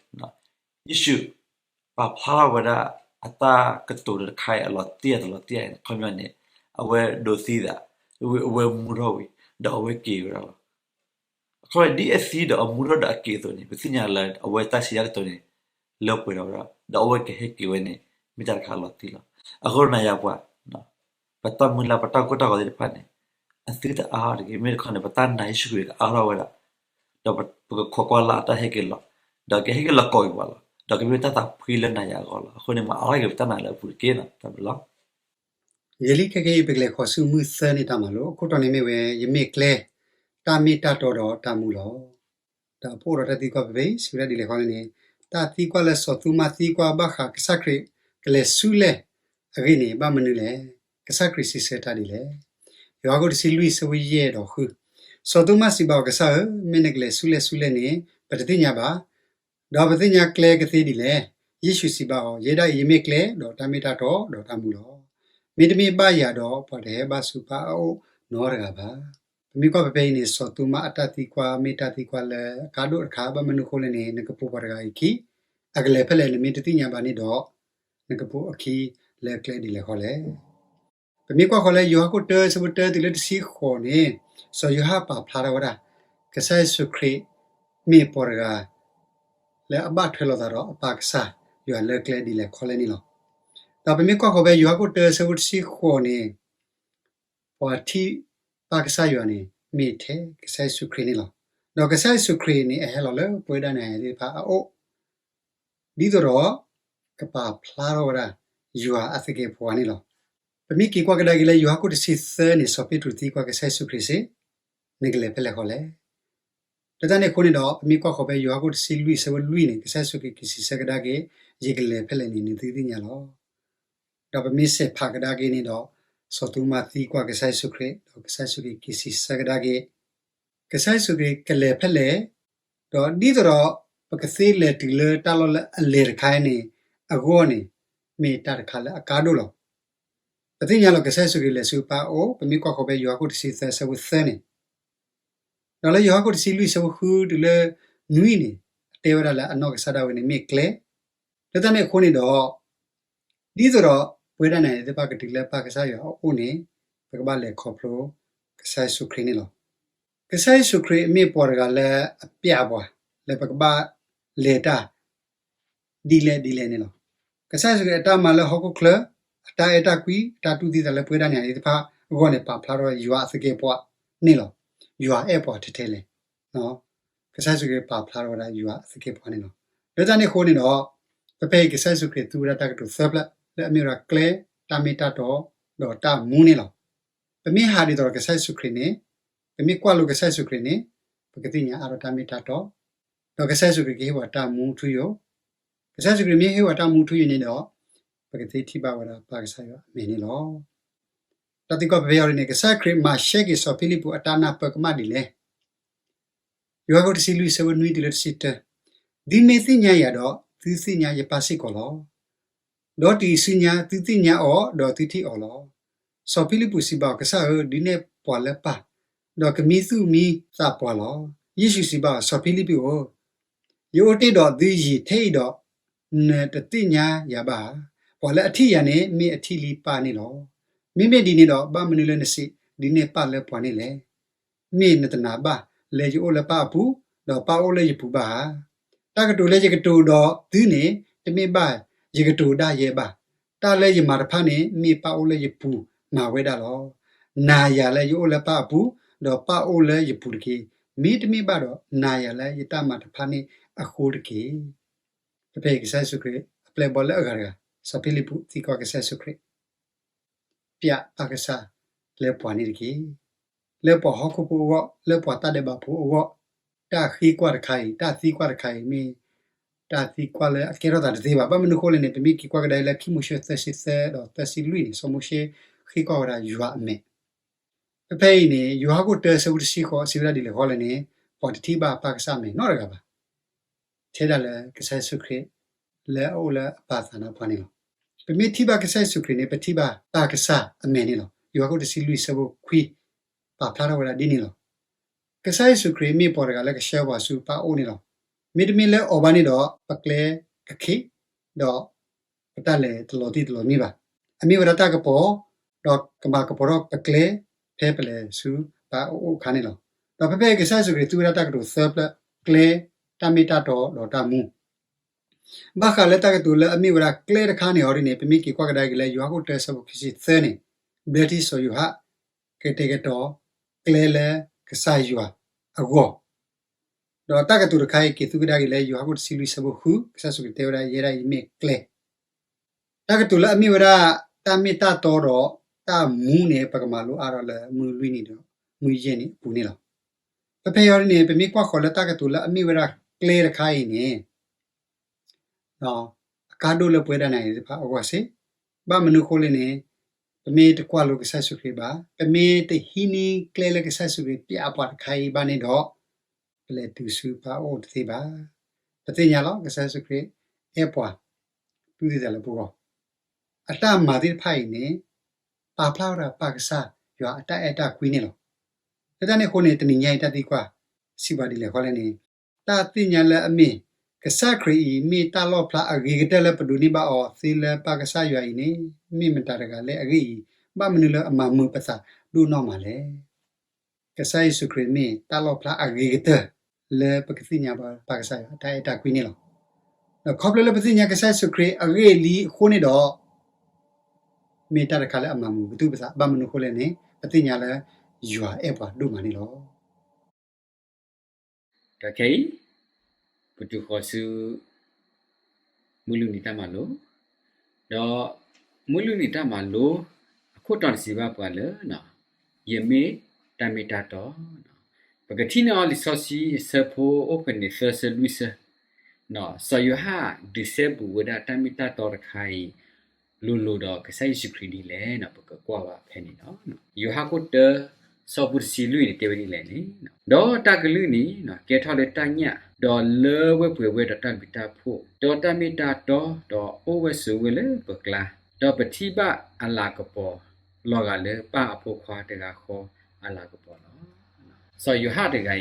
ယ့ၣ်ၡူးပာ်ဖျါထီၣ်ဝဲဒၣ်အတၢ်ကတိၤတခါအံၤ အလီၤတံၢ်အတလီၤတံၢ်အံၤန့ၣ် အခီပညီန့ၣ် အဝဲဒိးသံသး, အဝဲမူထီၣ်ဝံၤ ဒီးအဝဲက့ၤဝဲဒၣ်လီၤ. အခီပညီ ဒ်အသံဒီးအမူထီၣ်ဒီးအက့ၤအသိးန့ၣ် ပသ့ၣ်ညါလၢအဝဲတၢ်စံးတၢ်ကတိၤန့ၣ် လၢပှဲၤထီၣ်ဝဲဒၣ် ဒီးအဝဲကဟဲက့ၤဝဲန့ၣ် မ့ၢ်တၢ်တခါအလီၤတံၢ်လီၤ. အဃိန့ၣ်ယၤပှၤ ပတၢ်မုၢ်လၢ် ပတၢ်ကိၢ်တၢ်ဂီၤသ့ၣ်တဖၣ်န့ၣ် အသုတအါထီၣ်တဂ့ၤ. မ့ၢ်တခီန့ၣ် ပတၢ်နာ်ယ့ၣ်ၡူးခရံာ်ကအါထီၣ်ဝဲဒၣ်, ဒီးပကခိးကွၢ်လၢအတၢ်ဟဲက့ၤလီၤ, ဒီးကဟဲက့ၤလီၤကိးက့ၤပှၤလီၤ, ဒီးကမ့ၢ်တၢ်သးဖှံလၢနၤယၤအဂီၢ်လီၤ. အဃိန့ၣ် မၤအါထီၣ်က့ၤပတၢ်နာ်လၢအပူၤတက့ၢ်နီၤ. တၢ်ဘျုးလီၤ. ယဲလံခဲကနံၣ်အံၤ ပကလဲၤဃီၤဆူမုၢ်သၢန့ၣ်တၢ်မၤလိ, အခိၣ်တီန့ၣ်မ့ၢ်ဝဲ ယမ့ၢ်ကျဲ, တၢ်မ့ၢ်တၢ်တီဒီးတၢ်မူလီၤ. ဒီးပအိၣ်ဒီးတၢ်သံကွၢ်ဖဲဖဲအံၤ စံးဝဲဒၣ်ဒ်လဲၣ်ဃီလဲၣ်န့ၣ်, တၢ်သံကွၢ်လၢစီၤသူမါသံကွၢ်ဘၣ်ဃးကစၢ်ခရံာ်ကလဲၤဆူလဲၣ်အဂ့ၢ်န့ၣ် ဘၣ်မနုၤလဲၣ်. ကစၢ်ခရံာ်စံးဆၢတၢ်ဒ်လဲၣ်. ယိၤဟၣ်ခိၣ်တဆံလွံၢ် ဆၢဖိယဲၢ်ဒီးဃု, စီၤသူမါစံးဘၣ်အီၤ, ကစၢ်ဧၢ, မ့ၢ်နကလဲၤဆူလဲၣ်ဆူလဲၣ်န့ၣ် ပတသ့ၣ်ညါဘၣ်, ဒီးပသ့ၣ်ညါကျဲကသ့ဒ်လဲၣ်. ယ့ၣ်ၡူးစံးဘၣ်အီၤ, ယဲဒၣ်အံၤ ယမ့ၢ်ကျဲ, ဒီးတၢ်မ့ၢ်တၢ်တီ, ဒီးတၢ်မူလီၤ. မ့တမ့ၢ်ဘၣ်ယၤဒီး ပှၤတဟဲဘၣ်ဆူပၢ်အအိၣ်နီတဂၤဘၣ်. ပမ့ၢ်ကွၢ်ဖဲဖဲအံၤန့ၣ် စီၤသူမါအတၢ်သံကွၢ် မ့ၢ်တၢ်သံကွၢ်လၢအကါဒိၣ်တခါ, ဘၣ်မနုၤအဃိလဲၣ်န့ၣ် နကပိာ်ပှၤတဂၤအံၤအခံ အကလဲၤဖဲလဲၣ် နမ့ၢ်တသ့ၣ်ညါဘၣ်န့ၣ်ဒီး နကပိာ်အခံလၢကျဲဒ်လဲၣ်ဃီလဲၣ်. ပမ့ၢ်ကွၢ်ဃီၤလၢယိၤဟၣ်ခိၣ်တၢ ဆၢဖိတၢတုၤလၢတဆံဃိးန့ၣ်, စီၤယိၤဟၣ်ပာ်ဖျါထီၣ်ဝဲဒၣ် ကစၢ်ယ့ၣ်ၡူးခရံာ် မ့ၢ်ပှၤတဂၤ လၢအဘၣ်ထွဲလိာ်သးဒီးအပၢ်ကစၢ်ယွၤလၢကျဲဒ်လဲၣ်ခီလဲၣ်န့ၣ်လီၤ. ဒီးပမ့ၢ်ကွၢ်ဃီၤဖဲယိၤဟၣ်ခိၣ်တၢ ဆၢဖိတဆံဃိးန့ၣ်, ပှၤထံၣ်ပၢ်ကစၢ်ယွၤန့ၣ် မ့ၢ်ထဲကစၢ်ယ့ၣ်ၡူးခရံာ်န့ၣ်လီၤ. ဒီးကစၢ်ယ့ၣ်ၡူးခရံာ်န့ၣ် အဟဲလီၤလၢပဝဲဒၣ်နၤယၤသ့ၣ်တဖၣ်အအိၣ် ဒ်သိးဒီး ကပာ်ဖျါထီၣ်ဝဲဒၣ် ယွၤအသကဲးပဝးန့ၣ်လီၤ. ပမ့ၢ်က့ၤကွၢ်ကဒါက့ၤလၢယိၤဟၣ်ခိၣ်တဆံသၢန့ၣ် စီၤပ့းတရူးသံကွၢ်ကစၢ်ယ့ၣ်ၡူးခရံာ်စ့ၢ်, နကလဲၤဖဲလဲၣ်ဃီလဲၣ်. လၢတၢ်န့ၣ်အဃိန့ၣ်ဒီး ပမ့ၢ်ကွၢ်ဃီၤဖဲယိၤဟၣ်ခိၣ်တဆံလွံၢ် ဆၢဖိလွံၢ်န့ၣ် ကစၢ်ယ့ၣ်ၡူးခရံာ်က့ၤစံးဆၢကဒါက့ၤ, ယကလဲၤဖဲလဲၣ်န့ၣ် နသုသ့ၣ်ညါလီၤ. ဒီးပမ့ၢ်စဲးဖးကဒါက့ၤန့ၣ်ဒီး စီၤသူမါသံကွၢ်ကစၢ်ယ့ၣ်ၡူးခရံာ် ဒီးကစၢ်ယ့ၣ်ၡူးခရံာ်က့ၤစံးဆၢကဒါက့ၤ ကစၢ်ယ့ၣ်ၡူးခရံာ်ကလဲၤဖဲလဲၣ်, ဒီးဒ်သိးဒီး ပကသ့လဲၤတုၤလၢတၢ်လီၢ်လၢအလဲၤတခါအံၤန့ၣ် အဂီၢ်န့ၣ် မ့ၢ်တၢ်တခါလၢအကါဒိၣ်လီၤ. ပသ့ၣ်ညါလီၤ ကစၢ်ယ့ၣ်ၡူးခရံာ်လဲၤဆူပၢ်အအိၣ်, ပမ့ၢ်ကွၢ်ဃီၤဖဲယိၤဟၣ်ခိၣ်တဆံသၢ ဆၢဖိသၢန့ၣ်, ဒီးလၢယိၤဟၣ်ခိၣ်တဆံလွံၢ် ဆၢဖိဃုတုၤလၢနွံန့ၣ် အတဲဝဲဒၣ်လၢအနီၢ်ကစၢ်ဒၣ်ဝဲန့ၣ်မ့ၢ်ကျဲ, လၢတၢ်န့ၣ်အဃိန့ၣ်ဒီး ဒ်သိးဒီး ပဝဲဒၣ်နၤယၤသ့ၣ်တဖၣ်ကတုၤလၢပၢ်ကစၢ်ယွၤအအိၣ်န့ၣ် ပကဘၣ်လဲၤခီဖျိကစၢ်ယ့ၣ်ၡူးခရံာ်န့ၣ်လီၤ. ကစၢ်ယ့ၣ်ၡူးခရံာ်မ့ၢ်ပှၤတဂၤလၢအပျဲပှၤ လၢပကဘၣ်လဲၤတၢ် ဒ်လဲၣ်ဒ်လဲၣ်န့ၣ်လီၤ. ကစၢ်ယ့ၣ်ၡူးခရံာ်အတၢ်မၤလၢဟီၣ်ခိၣ်ချၢ, အတၢ်အဲၣ်တၢ်ကွံ, အတၢ်တူၢ်သံသးလၢပဝဲဒၣ်နၤယၤသ့ၣ်တဖၣ်အဂီၢ်န့ၣ် ပာ်ဖျါထီၣ်ယွၤအသကဲးပဝးန့ၣ်လီၤ. ယွၤအဲၣ်ပှၤထဲထဲလဲၣ်. ကစၢ်ယ့ၣ်ၡူးခရံာ်ပာ်ဖျါထီၣ်ဝဲဒၣ်ယွၤအသုးက့ၢ်ပှၤန့ၣ်လီၤ. လၢတၢ်န့ၣ်အဃိန့ၣ်ဒီး ဖဲဖဲအံၤကစၢ်ယ့ၣ်ၡူးခရံာ်သူဝဲဒၣ်တၢ်ကတိၤသၢဖျၢၣ် လၢအမ့ၢ်ဝဲဒၣ်ကျဲ, တၢ်မ့ၢ်တၢ်တီ, ဒီးတၢ်မူန့ၣ်လီၤ. ပမ့ၢ်ဟးဒ်သိးဒီးကစၢ်ယ့ၣ်ၡူးခရံာ်န့ၣ်, ပမ့ၢ်ကွၢ်လိကစၢ်ယ့ၣ်ၡူးခရံာ်န့ၣ်, ပကသ့ၣ်ညါအါထီၣ်တၢ်မ့ၢ်တၢ်တီ, ဒီးကစၢ်ယ့ၣ်ၡူးခရံာ်ကဟ့ၣ်ပှၤတၢ်မူထူယိာ်, ကစၢ်ယ့ၣ်ၡူးခရံာ်မ့ၢ်ဟ့ၣ်ပှၤတၢ်မူထူယိာ်န့ၣ်ဒီး ပကသ့ထံၣ်ဘၣ်ဝဲဒၣ်ပၢ်ကစၢ်ယွၤအမဲာ်န့ၣ်လီၤ. တၢ်သံကွၢ်ဖဲဖဲအံၤန့ၣ် ကစၢ်ခရံာ်မၤရှဲက့ၤစီၤဖံလံးပူးအတၢ်နၢ်ပၢၢ်ကမၣ်ဒ်လဲၣ်. ယိၤဟၣ်ခိၣ်တဆံလွံၢ်ဆၢဖိနွံတုၤလၢတဆံတၢ, သုမ့ၢ်သ့ၣ်ညါယၤဒီး သုသ့ၣ်ညါယပၢ်စ့ၢ်ကီးလီၤ. ဒီးတုၤအံၤဆူညါ သုသ့ၣ်ညါအီၤ ဒီးသုထံၣ်အီၤလီၤ. စီၤဖံလံးပူးစံးဘၣ်အီၤ, ကစၢ်ဧၢ, ဒုးနဲၣ်ပှၤလၢပၢ်, ဒီးကမံသူၣ်မံသးပှၤလီၤ. ယ့ၣ်ၡူးစံးဘၣ်အီၤ, စီၤဖံလံးပူးဧၢ, ယအိၣ်တ့ၢ်ဒီးသုယံာ်ထဲအံၤဒီး နတသ့ၣ်ညါယၤဘၣ်ဧါ. ပှၤလၢအထံၣ်ယၤန့ၣ် မ့ၢ်အထံၣ်လံပၢ်န့ၣ်လီၤ. မ့မ့ၢ်ဒ်န့ၣ်ဒီး ဘၣ်မနုၤလၢနစံး, ဒုးနဲၣ်ပၢ်လၢပှၤန့ၣ်လဲၣ်. မ့ၢ်နတနာ်ဘၣ်လၢယအိၣ်လၢပၢ်အပူၤ, ဒီးပၢ်အိၣ်လၢယပူၤဘၣ်ဧါ. တၢ်ကတိၤလၢယကတိၤဒီးသုန့ၣ် တမ့ၢ်ဘၣ်ယကတိၤဒၣ်ယဲဘၣ်. တၢ်လၢယမၤတဖၣ်န့ၣ် မ့ၢ်ပၢ်အိၣ်လၢယပူၤမၤဝဲဒၣ်လီၤ. နာ်ယၤလၢယအိၣ်လၢပၢ်အပူၤ, ဒီးပၢ်အိၣ်လၢယပူၤတက့ၢ်. မ့တမ့ၢ်ဘၣ်ဒီး နာ်ယၤလၢယတၢ်မၤတဖၣ်န့ၣ်အဃိတက့ၢ်. ဖဲဖဲအံၤကစၢ်ယ့ၣ်ၡူးခရံာ် အပျဲၢ်ဘီလၢအဂၤတဂၤ, စီၤဖံလံးပူးသံကွၢ်ကစၢ်ယ့ၣ်ၡူးခရံာ်, ပျဲပၢ်ကစၢ်လၢပှၤန့ၣ်တက့ၢ်. လၢပှၤဟီၣ်ခိၣ်ဖိအဂီၢ်, လၢပှၤတၢ်ဒဲးဘးဖိအဂီၢ်, တၢ်ဃ့ကွၢ်တခါအံၤ, တၢ်သံကွၢ်တခါအံၤ မ့ၢ်တၢ်သံကွၢ်လၢအကဲထီၣ်သးတသ့ဘၣ်. ဘၣ်မနုၤအဃိလဲၣ်န့ၣ် ပမ့ၢ်က့ၤကွၢ်ကဒါအံၤလၢခံမိၤၡ့သၢဆံသၢဒီးသၢဆံလွံၢ်န့ၣ် စီၤမိၤၡ့ဃ့ကွၢ်ဝဲဒၣ်ယွၤအမဲာ်. ဖဲဖဲအံၤန့ၣ် ယိၤဟၣ်ခိၣ်တၢဆၢဖိတဆံဃိး စံးဝဲဒၣ်ဒ်လဲၣ်ဃီလဲၣ်န့ၣ်, ပှၤတထံၣ်ဘၣ်ပၢ်ကစၢ်အမဲာ်နီတဂၤဘၣ် ထဲဒၣ်လၢကစၢ်ယ့ၣ်ၡူးခရံာ် လၢအအိၣ်လၢအပၢ်သးနါပှၢ်န့ၣ်လီၤ. ပမ့ၢ်ထံၣ်ဘၣ်ကစၢ်ယ့ၣ်ၡူးခရံာ်န့ၣ် ပထံၣ်ဘၣ်ပၢ်ကစၢ်အမဲာ်န့ၣ်လီၤ. ယိၤဟၣ်ခိၣ်တဆံလွံၢ်ဆၢဖိခွံ ပာ်ဖျါထီၣ်ဝဲဒၣ်ဒ်န့ၣ်လီၤ. ကစၢ်ယ့ၣ်ၡူးခရံာ်မ့ၢ်ပှၤတဂၤလၢကဆှၢပှၤဆူပၢ်အအိၣ်န့ၣ်လီၤ. မ့တမ့ၢ်လၢအီၤဘၣ်န့ၣ်ဒီး ပကျဲကခံး, ဒီး ပတၢ်လဲၤတလီၤတံၢ်တလီၤမံဘၣ်. အမ့ၢ်ဝဲဒၣ်တၢ်ကပီၤ, ဒီးကမၤကပီၤထီၣ်ပကျဲ ဖဲပလဲၤဆူပၢ်အအိၣ်အခါန့ၣ်လီၤ. ဒီးဖဲဖဲကစၢ်ယ့ၣ်ၡူးခရံာ်သူဝဲဒၣ်တၢ်ကတိၤသၢဖျၢၣ်, ကျဲ, တၢ်မ့ၢ်တၢ်တီ ဒီးတၢ်မူ. ဘၣ်ဃးလၢတၢ်ကတိၤလၢအမ့ၢ်ဝဲဒၣ်ကျဲတခါန့ၣ်အီၤဒ်န့ၣ် ပမ့ၢ်က့ၤကွၢ်ကဒါက့ၤလၢယိၤဟၣ်ခိၣ်တၢဆၢဖိခံဆံသၢန့ၣ်, ဘျၢထံစီၤယိၤဟၣ် ကတဲာ်ကတီၤကျဲလၢကစၢ်ယွၤအဂီၢ် ဒီးတၢ်ကတိၤတခါအံၤက့ၤသူကဒါက့ၤလၢယိၤဟၣ်ခိၣ်တဆံလွံၢ်ဆၢဖိဃု, ကစၢ်ယ့ၣ်ၡူးခရံာ်တဲဝဲဒၣ် ယဲဒၣ်အံၤမ့ၢ်ကျဲ. တၢ်ကတိၤလၢအမ့ၢ်ဝဲဒၣ် တၢ်မ့ၢ်တၢ်တီဒီးတၢ်မူန့ၣ် ပကမၤလိအါထီၣ်လၢမုၢ်လွံၢ်နံၤဒီးမုၢ်ယဲၢ်နံၤအပူၤန့ၣ်လီၤ. ဖဲဖဲအံၤန့ၣ် ပမ့ၢ်ကွၢ်ဃီၤလၢတၢ်ကတိၤလၢအမ့ၢ်ဝဲဒၣ်ကျဲတခါအံၤန့ၣ် အကါဒိၣ်လၢပဝဲဒၣ်နၤယၤသ့ၣ်တဖၣ်အဂီၢ်စ့ၢ်, ဘၣ်မနုၤအဃိလဲၣ်န့ၣ်, ပမ့ၢ်တကွၢ်လိကစၢ်ယ့ၣ်ၡူးခရံာ်ဘၣ်, ပမ့ၢ်တဟံးန့ၢ်ကျဲလၢကစၢ်ယ့ၣ်ၡူးခရံာ်ပျဲပှၤတခါအံၤဘၣ်န့ၣ်ဒီး, ပလဲၤတုၤဆူပၢ်အအိၣ်တသ့ဘၣ်. ပသ့ၣ်ညါလီၤ ကစၢ်ယ့ၣ်ၡူးခရံာ်အဲၣ်ပှၤ တူၢ်သံသးလၢပဂီၢ်, အတၢ်မၤသ့ၣ်တဖၣ်အံၤန့ၣ် ပာ်ဖျါဝဲဒၣ်ပၢ်ကစၢ်ယွၤအတၢ်အဲၣ်တၢ်ကွံန့ၣ်လီၤ. လၢတၢ်န့ၣ်အဃိန့ၣ် တနံၤညါအံၤတၢ်သံကွၢ် စံးပှၤဒ်လဲၣ်ဃီလဲၣ်န့ၣ်, တၢ်သ့ၣ်ညါလၢအမ့ၢ် ကစၢ်ခရံာ်အံၤ မ့ၢ်တၢ်လီၣ်ဖျါအဂ့ၤကတၢၢ်လၢပဒိးန့ၢ်ဘၣ်အီၤသ့လၢပၢ်ကစၢ်ယွၤအံၤန့ၣ် မ့ၢ်မတၤတဂၤလဲၣ်အဂ့ၢ်အံၤ, ဘၣ်မနုၤလၢအမၤမုာ်ပသးဒိၣ်နီၢ်မးလဲၣ်. ကစၢ်ယ့ၣ်ၡူးခရံာ်မ့ၢ်တၢ်လီၣ်ဖျါအဂ့ၤကတၢၢ် လၢပကသ့ၣ်ညါဘၣ်ပၢ်ကစၢ်ယွၤအတၢ်အဲၣ်တၢ်ကွံန့ၣ်လီၤ. ဒီးခီဖျိလၢပသ့ၣ်ညါကစၢ်ယ့ၣ်ၡူးခရံာ်အဂ့ၢ်လံအဃိန့ၣ်ဒီး, မ့ၢ်တၢ်တခါလၢအမၤမုာ်ပသူၣ်ပသး, ဘၣ်မနုၤအဃိလဲၣ်န့ၣ် ပသ့ၣ်ညါလၢ ယွၤအဲၣ်ပှၤဒိၣ်မးန့ၣ်လီၤ. ဒီးခဲအံၤ ပတုၤဃီၤဆူ မုၢ်လုၢ်နံၤတၢ်မၤလိ, ဒီး မုၢ်လုၢ်နံၤတၢ်မၤလိ အခိၣ်တီန့ၣ်စံးဘၣ်ပှၤလၢ ယမ့ၢ်တၢ်မ့ၢ်တၢ်တီ, ပကထံၣ်န့ၢ်အီၤလံာ်စီဆှံအဆၢဖိအိၣ်ဖဲန့ၣ်သၢဆၢလွံၢ်ဆၢ, စီၤယိၤဟၣ်ဒုးစဲဘူးဝဲဒၣ်တၢ်မ့ၢ်တၢ်တီတခါအံၤ လိၤလိၤဒီးကစၢ်ယ့ၣ်ၡူးခရံာ်ဒ်လဲၣ်န့ၣ် ပကကွၢ်ဘၣ်ဖဲန့ၣ်လီၤ. ယိၤဟၣ်ခိၣ်တၢ ဆၢဖိတဆံလွံၢ်န့ၣ် တဲဝဲဒ်လဲၣ်န့ၣ်, ဒီးတၢ်ကလုၢ်န့ၣ် ကဲထီၣ်လၢတၢ်ညၣ်, ဒီးလၢဝဲပှဲၤဝဲဒီးတၢ်ဘျုးတၢ်ဖှိၣ်, ဒီးတၢ်မ့ၢ်တၢ်တီ, ဒီးအိၣ်ဝဲဆိးဝဲလၢပကျါ, ဒီးပထံၣ်ဘၣ်အလၤကပီၤ လီၤဂာ်လၢပၢ်အဖိခွါတဂၤဃီအလၤကပီၤလီၤ. စီၤယိၤဟၣ်တဂၤ